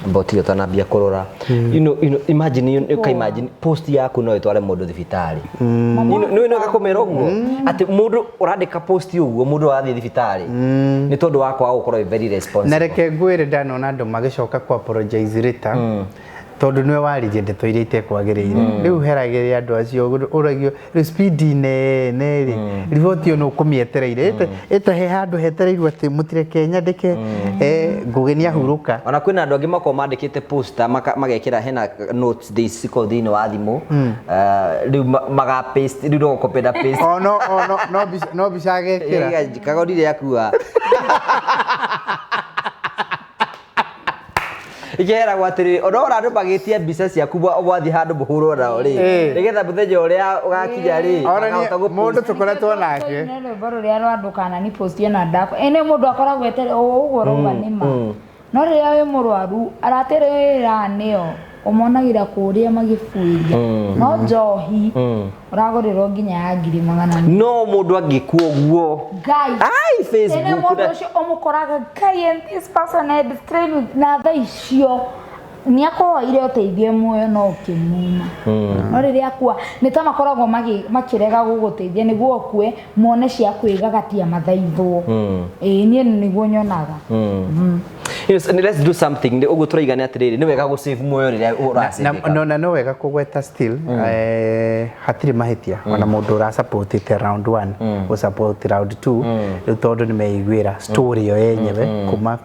Mboti ũtanambia kũrora, imagine, you can imagine post yaku no ĩtware mũndũ thibitarĩ. Nĩ no gakũmĩra ũguo atĩ mũndũ ũrandĩka post ũguo, mũndũ arathiĩ thibitarĩ nĩ tondũ wa kwaga gũkorwo wĩ very Na responsible. Reke ngwĩre, ndanona andũ magĩcoka ku apologize later, tondũ nĩwe waririe ndeto iria itekwagĩrĩire. Rĩu heragĩria andũ acio ũragio rĩu speed nene rĩ, riboti ĩyo nĩ ũkũmĩetereire ĩtahe handũ hetereirwo atĩ mũtireke nyandĩke, Ngũgĩ nĩ ahurũka. Ona kwĩna andũ angĩ makoragwo mandĩkĩte poster magekĩra hena notes thĩ cikoragwo thĩinĩ wa thimũ. Rĩu maga paste, rĩu no copy na paste. O no o no no mbica, no mbica agekĩra. Kagorire akua. Ikeragwo atĩrĩrĩ, ona ora andũ magĩtia mbica ciaku wathiĩ handũ mũhũrwo nao rĩ, nĩgetha mũthenya ũrĩa ũgakinya rĩ, Ona niĩ makahota gũ-post. mũndũ tũkoretwo nake. Nĩ rwĩmbo rũrĩa rwa ndũkanani post ona ndakwa ĩnĩ mũndũ akoragwo etere o ũguo ũrauga nĩ ma, no rĩrĩa wĩ mũrwaru aratĩrĩra nĩo ũmonagĩra kũrĩa magĩbuĩria, no njohi ũragũrĩrwo nginya ya 400,000. No mũndũ angĩkua ũguo, Ngai. ai, Tene Facebook mũndũ ũcio ũmũkoraga, Ngai, and this person had strain with, na thaa icio nĩ akũhoire ũteithio muoyo no ũkĩmuma, no rĩrĩa akua nĩ ta makoragwo makĩrega gũgũteithia nĩguo ũkue mone cia kwĩgagatia mathaithwo. Ĩĩ, niĩ nĩguo nyonaga. Yes, and let's do something. Nĩ ũguo tũraiga nĩ atĩrĩrĩ, nĩ wega gũ-save muoyo rĩrĩa ũracĩvĩka. No, na no wega kũgweta still, hatirĩ mahĩtia ona mũndũ ũrasupportĩte round 1 gũsupport round 2 rĩu, tondũ nĩ meiguĩra story ĩyo yenyewe kuma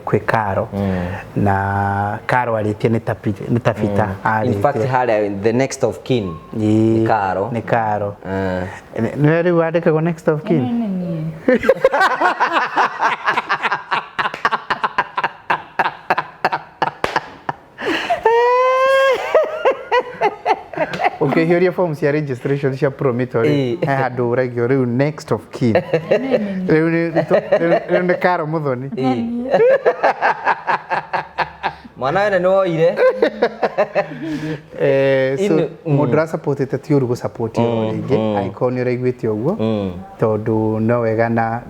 kwĩ Karo, na Karo arĩtie nĩ Tabita. In fact, arĩtie harĩa the next of kin nĩ Karo. Nĩ Karo. Nĩwe rĩu wandĩkagwo next of kin. Nĩ niĩ. Ũkĩihũria form cia registration cia Promito rĩ, he handũ ũragio rĩu next of kin, rĩu nĩ Karo Mũthoni. Mwana wene nĩ woire. So mũndũ ũrasupportĩte ti ũru gũsupport ĩyo rĩngĩ angĩkorwo nĩ ũraiguĩte ũguo, tondũ no wega na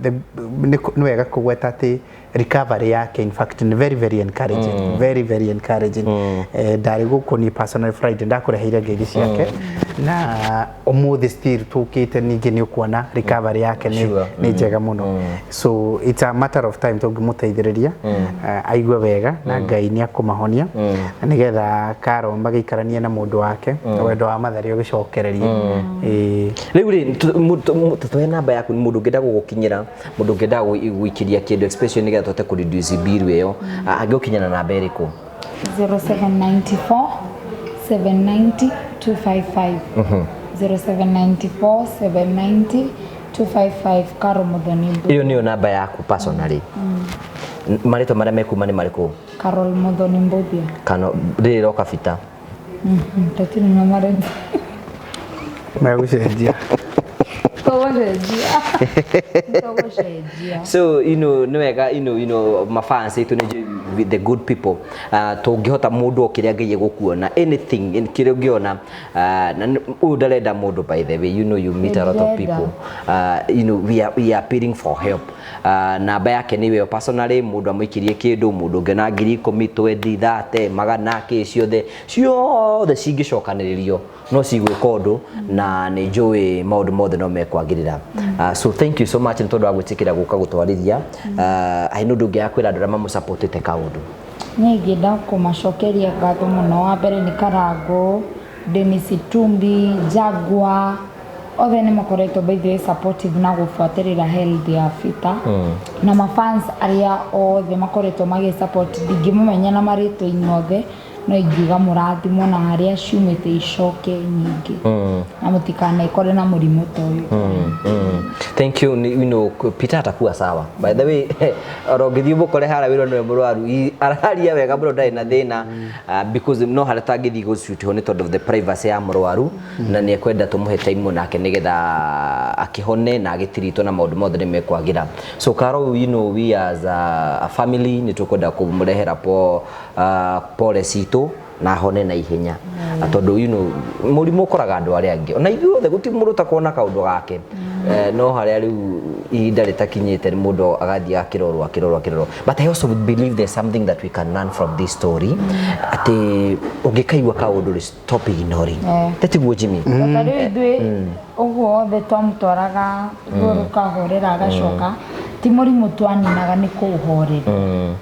nĩ wega kũgweta atĩ recovery yake in fact ni very very encouraging, very very encouraging. Ndarĩ gũkũ niĩ personal Friday ndakũreheire ngeithi ciake, na ũmũthĩ still tũkĩte ningĩ nĩ ũkuona recovery yake nĩ nĩ njega mũno. So it's a matter of time tũngĩmũteithĩrĩria aigue wega, na Ngai nĩ akũmahonia na nĩgetha Karo magĩikaranie na mũndũ wake, wendo wa Mathare ũgĩcokererie. Ĩĩ. Rĩu rĩ, tũhe namba yaku nĩ mũndũ ũngĩenda gũgũkinyĩra, mũndũ ũngĩenda gũikĩria kĩndũ especially nĩgetha tũhote kũ reduce bill ĩyo, angĩgũkinyĩra na namba ĩrĩkũ? 0794 790 255, 0794 790 255, Karo Muthoni. Ĩyo nĩyo namba yaku personally. Marĩtwa marĩa mekuma nĩ marĩkũ? Carol Muthoni Mbuthia. Kana rĩrĩ roka bita? Tũtirĩ na marĩtwa. Megũcenjia. Tũgũcenjia, tũgũcenjia. So nĩ wega mafans aitũ nĩ njũĩ the good people, tũngĩhota mũndũ o kĩrĩa Ngai egũkuona, anything kĩrĩa ũngĩona, na ũyũ ndarenda mũndũ. By the way, you meet a lot of Ndĩrenda. people. We are appealing for help. Namba yake nĩ ĩyo personally, mũndũ amũikĩrie kĩndũ, mũndũ ũngĩona 10,000, 20, 30, 100, kĩ ciothe ciothe cingĩcokanĩrĩrio no cigwĩka ũndũ, na nĩ njũĩ maũndũ mothe no mekwagĩrĩra. So thank you so much nĩ tondũ wa gwĩtĩkĩra gũka gũtwarĩria. Haina ũndũ ũngĩ ya kwĩra andũ arĩa mamũsupportĩte kaũndũ? Niĩ ingĩenda kũmacokeria ngatho mũno. Wa mbere nĩ Karango, Dennis Itumbi, Jaguar, othe nĩ makoretwo by the way supportive na gũbuatĩrĩra health ya Fita, na mafans arĩa othe makoretwo magĩ support, ndingĩmamenya na marĩtwa inyuothe, no ingiuga mũrathimwo na harĩa ciumĩte icoke nyingĩ, na mũtikanekore na mũrimũ ta ũyũ. Thank you. Peter atakuwa sawa. By the way, oro ngĩthiĩ mũkore harĩa wĩra nĩwe mũrwaru, araria wega mũno, ndarĩ na thĩna, because no harĩa tangĩthiĩ gũcuit ho nĩ tondũ of the privacy ya mũrwaru, na nĩ ekwenda tũmũhe time nake nĩgetha akĩhone na agĩtiritwo na maũndũ mothe nĩ mekwagĩra. So Karo, we as a family nĩ tũkwenda kũmũrehera pole citũ na hone na ihenya, tondũ mũrimũ ũkoraga andũ arĩa angĩ ona ithuĩ othe, gũtirĩ mũndũ ũtakona kaũndũ gake. No harĩa rĩu ihinda rĩtakinyĩte mũndũ agathiĩ akĩrorwo akĩrorwo akĩrorwo. But I also believe there's something that we can learn from this story, atĩ ũngĩkaigua kaũndũ rĩ, stop ignoring. Tetiguo, Jimmy? Ta rĩu ithuĩ ũguo othe twamũtwaraga ruo rũkahorera agacoka, ti mũrimũ twaninaga, nĩ kũũhoreria.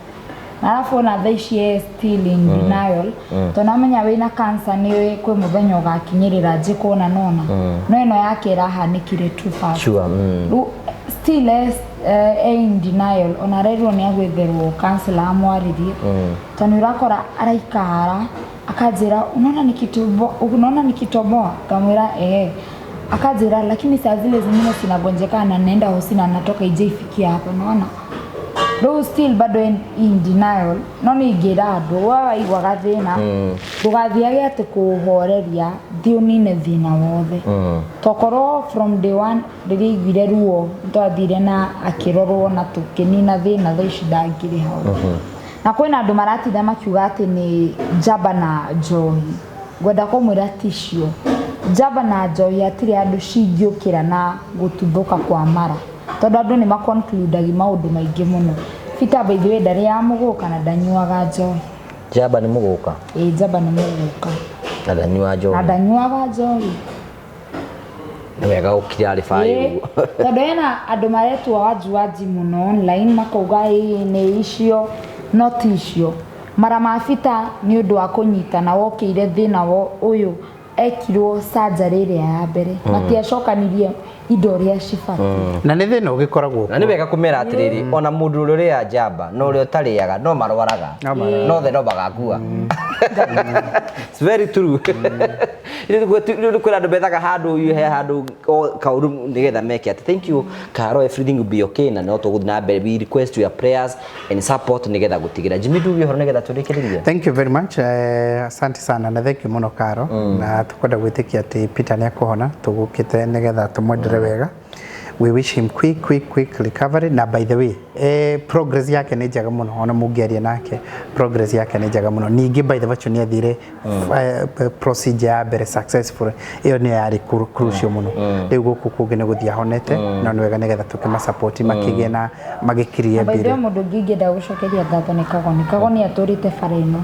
Na arabu ona thaa ici e still in denial, tondũ amenya wĩna cancer nĩ kwĩ mũthenya ũgakinyĩrĩra njĩkwo na nona, no ĩno yake ĩrahanĩkire too fast. Rĩu still e in denial, ona arerirwo nĩ agwetherwo counselor amwarĩrie, tondũ nĩ ũrakora araikara akanjĩra, "Unaona nikitoboa, unaona nikitoboa?" Ngamwĩra, "Ehe." Akanjĩra, "Lakini saa zile zingine sinagonjeka na naenda hosi na natoka ije ifikia hapo, unaona?" Rĩu still bado in denial, no nĩ ingĩra andũ we waigua gathĩna, ndũgathiage atĩ kũũhoreria, thiĩ ũnine thĩna wothe. Tokorwo from day one rĩrĩa aiguire ruo twathire na akĩrorwo na tũkĩnina thĩna, thaa ici ndangĩrĩ hau. Na kwĩna andũ maratinda makiuga atĩ nĩ njamba na njohi. Ngwenda kũmwĩra ticio njamba na njohi, hatirĩ andũ cingĩũkĩra na gũtuthũka kwa mara, tondũ andũ nĩ maconcludagi maũndũ maingĩ mũno. Peter, by the way, ndarĩ ya mũgũka na ndanyuaga njohi. Njamba nĩ mũgũka? Ĩ, njamba nĩ mũgũka. Na ndanyua Na njohi? Ndanyuaga njohi. Nĩ wega gũkira arĩ baĩ. Ĩ, Ũguo. Tondũ hena andũ maretua wanjuanji mũno online, makauga ĩ nĩ icio, no ti icio. Mara ma Peter nĩ ũndũ wa kũnyitana wokĩire thĩna ũyũ ekirwo surgery ĩrĩa ya mbere, matiacokanirie indo ũrĩa cibatiĩ. Na nĩ thĩna ũgĩkoragwo. Na nĩ wega kũmera atĩrĩrĩ, ona mũndũ ũrĩa ũrĩaga njamba na ũrĩa ũtarĩaga no marwaraga. No marwaraga. No the no magakua. It's very true. Rĩu kwĩna andũ methaga handũ he handũ o kaũru nĩgetha meke atĩ. Thank you, Karo, everything will be okay, na no tũgũthiĩ na mbere. We request your prayers and support nĩgetha gũtigĩra Jimmy nduge ũhoro nĩgetha tũrĩkĩrĩrie. Thank you very much. Asante sana na thank you muno, Karo. Na tukwenda gwĩtĩkia atĩ Peter nĩ akũhona, tũgũkĩte nĩgetha tũmwendere wega. We wish him quick, quick, quick recovery. Na by the way, progress yake nĩ njega mũno, ona mũngĩaria nake, progress yake nĩ njega mũno. Ningĩ by the virtue nĩ athire procedure ya mbere successful, ĩyo nĩyo yarĩ crucial mũno. Rĩu gũkũ kũngĩ nĩ gũthiĩ ahonete, no nĩ wega nĩgetha tũkĩmasupport makĩgĩe na magĩkirie By the way, mbere. mũndũ ũngĩ ingĩenda gũcokeria ngatho nĩ Kagoni. Kagoni atũrĩte bara ĩno,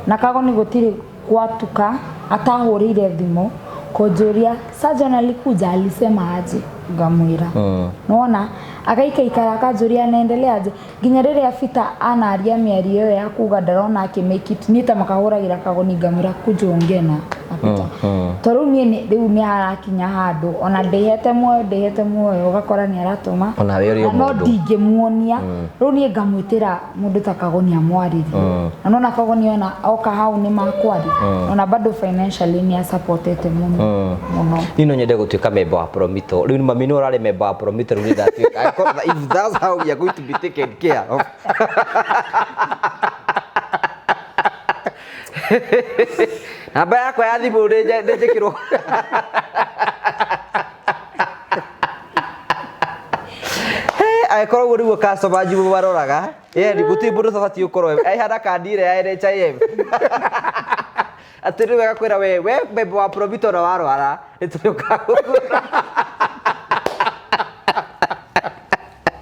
na Kagoni gũtirĩ gwatuka atahũrĩire thimũ kũnjũria surgeon alikuja, alisema aje, ngamwĩra nona agaikaikara akanjũria anaendelea aje, nginya rĩrĩa Peter anaria mĩario ĩyo ya kuga ndarona akĩ make it, niĩ ta makahũragĩra Kagoni ngamwĩra kuja ongee na Peter, to rĩu niĩ rĩu nĩ harakinya handũ ona ndĩhete muoyo, ndĩhete muoyo, ũgakora nĩ aratũma. Ona we ũrĩ o Na no mũndũ. Ndingĩmuonia rĩu niĩ ngamwĩtĩra mũndũ ta Kagoni amwarĩrie, na nona Kagoni ona oka hau nĩ makwaria, ona bado financially nĩ asupportete mũno mũno. Niĩ no nyende gũtuĩka member wa Promito. Rĩu mami nĩ ũrarĩ member wa Promito, rĩu nĩ ndatuĩka. If that's how we are going to be taken care of. Namba yakwa ya thimũ nĩ njĩkĩrwo. Angĩkorwo ũguo nĩguo customer anjũ maroraga, yani gũtirĩ mũndũ ũtabatiĩ gũkorwo ehana kandi ĩrĩa ya NHIF, atĩ rĩu agakwĩra we member wa Promito na warwara nĩ tũrĩũkaga gũkũra.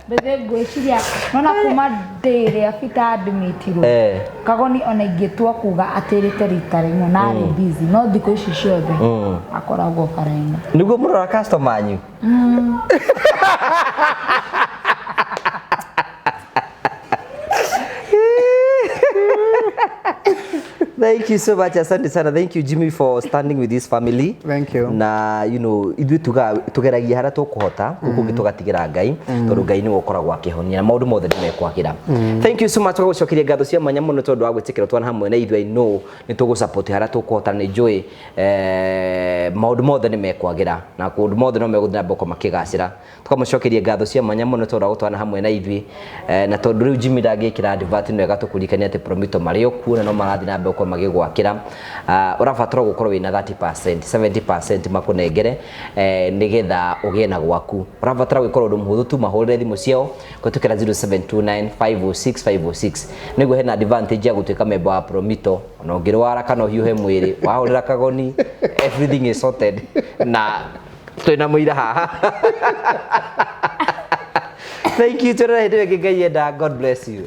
Mbere ngwĩciria nona kuma ndĩ ĩrĩa Peter admitirwo, Kagoni ona ingĩtua kuga atĩrĩte rita rĩmwe na arĩ busy, no thikũ ici ciothe akoragwo bara-inĩ. Nĩguo mũrora customer anyu. Thank you so much. Asante sana. Thank you, Jimmy, for standing with this family. Thank you. Na ithuĩ tuga tugeragia harĩa tũkũhota, kũu kũngĩ tũgatigĩra Ngai, tondũ Ngai nĩwe ũkoragwo akĩhonia na maũndũ mothe nĩ mekwagĩra. Thank you so much, tũgagũcokeria ngatho cia mwanya mũno tondũ wa gwĩtĩkĩra twana hamwe na ithuĩ. I know nĩ tũgũ-support harĩa tũkũhota, nĩ njũĩ maũndũ mothe nĩ mekwagĩra na kũndũ mothe no megũthiĩ na mbere gũkorwo makĩgacĩra. Tũkamũcokeria ngatho cia mwanya mũno tondũ wa gũtwana hamwe na ithuĩ, na tondũ rĩu Jimmy ndangĩkĩra advert, nĩ wega tũkũririkanie atĩ Promito marĩ o kuo na no marathiĩ na mbere gũkorwo magĩgwakĩra. Ũrabatara gũkorwo wĩna 30%, 70% makũnengere, nĩgetha ũgĩe na gwaku. Ũrabatara gwĩkora ũndũ mũhũthũ tu, mahũrĩre thimũ ciao kũhetũkĩra 0729 506 506, nĩguo hena advantage ya gũtuĩka member wa Promito. Ona ũngĩrwara kana ũhiũhe mwĩrĩ, wahũrĩra Kagoni, everything is sorted, na twĩna mũira haha. Thank you, tũrore hĩndĩ ĩyo ĩngĩ Ngai enda. God bless you.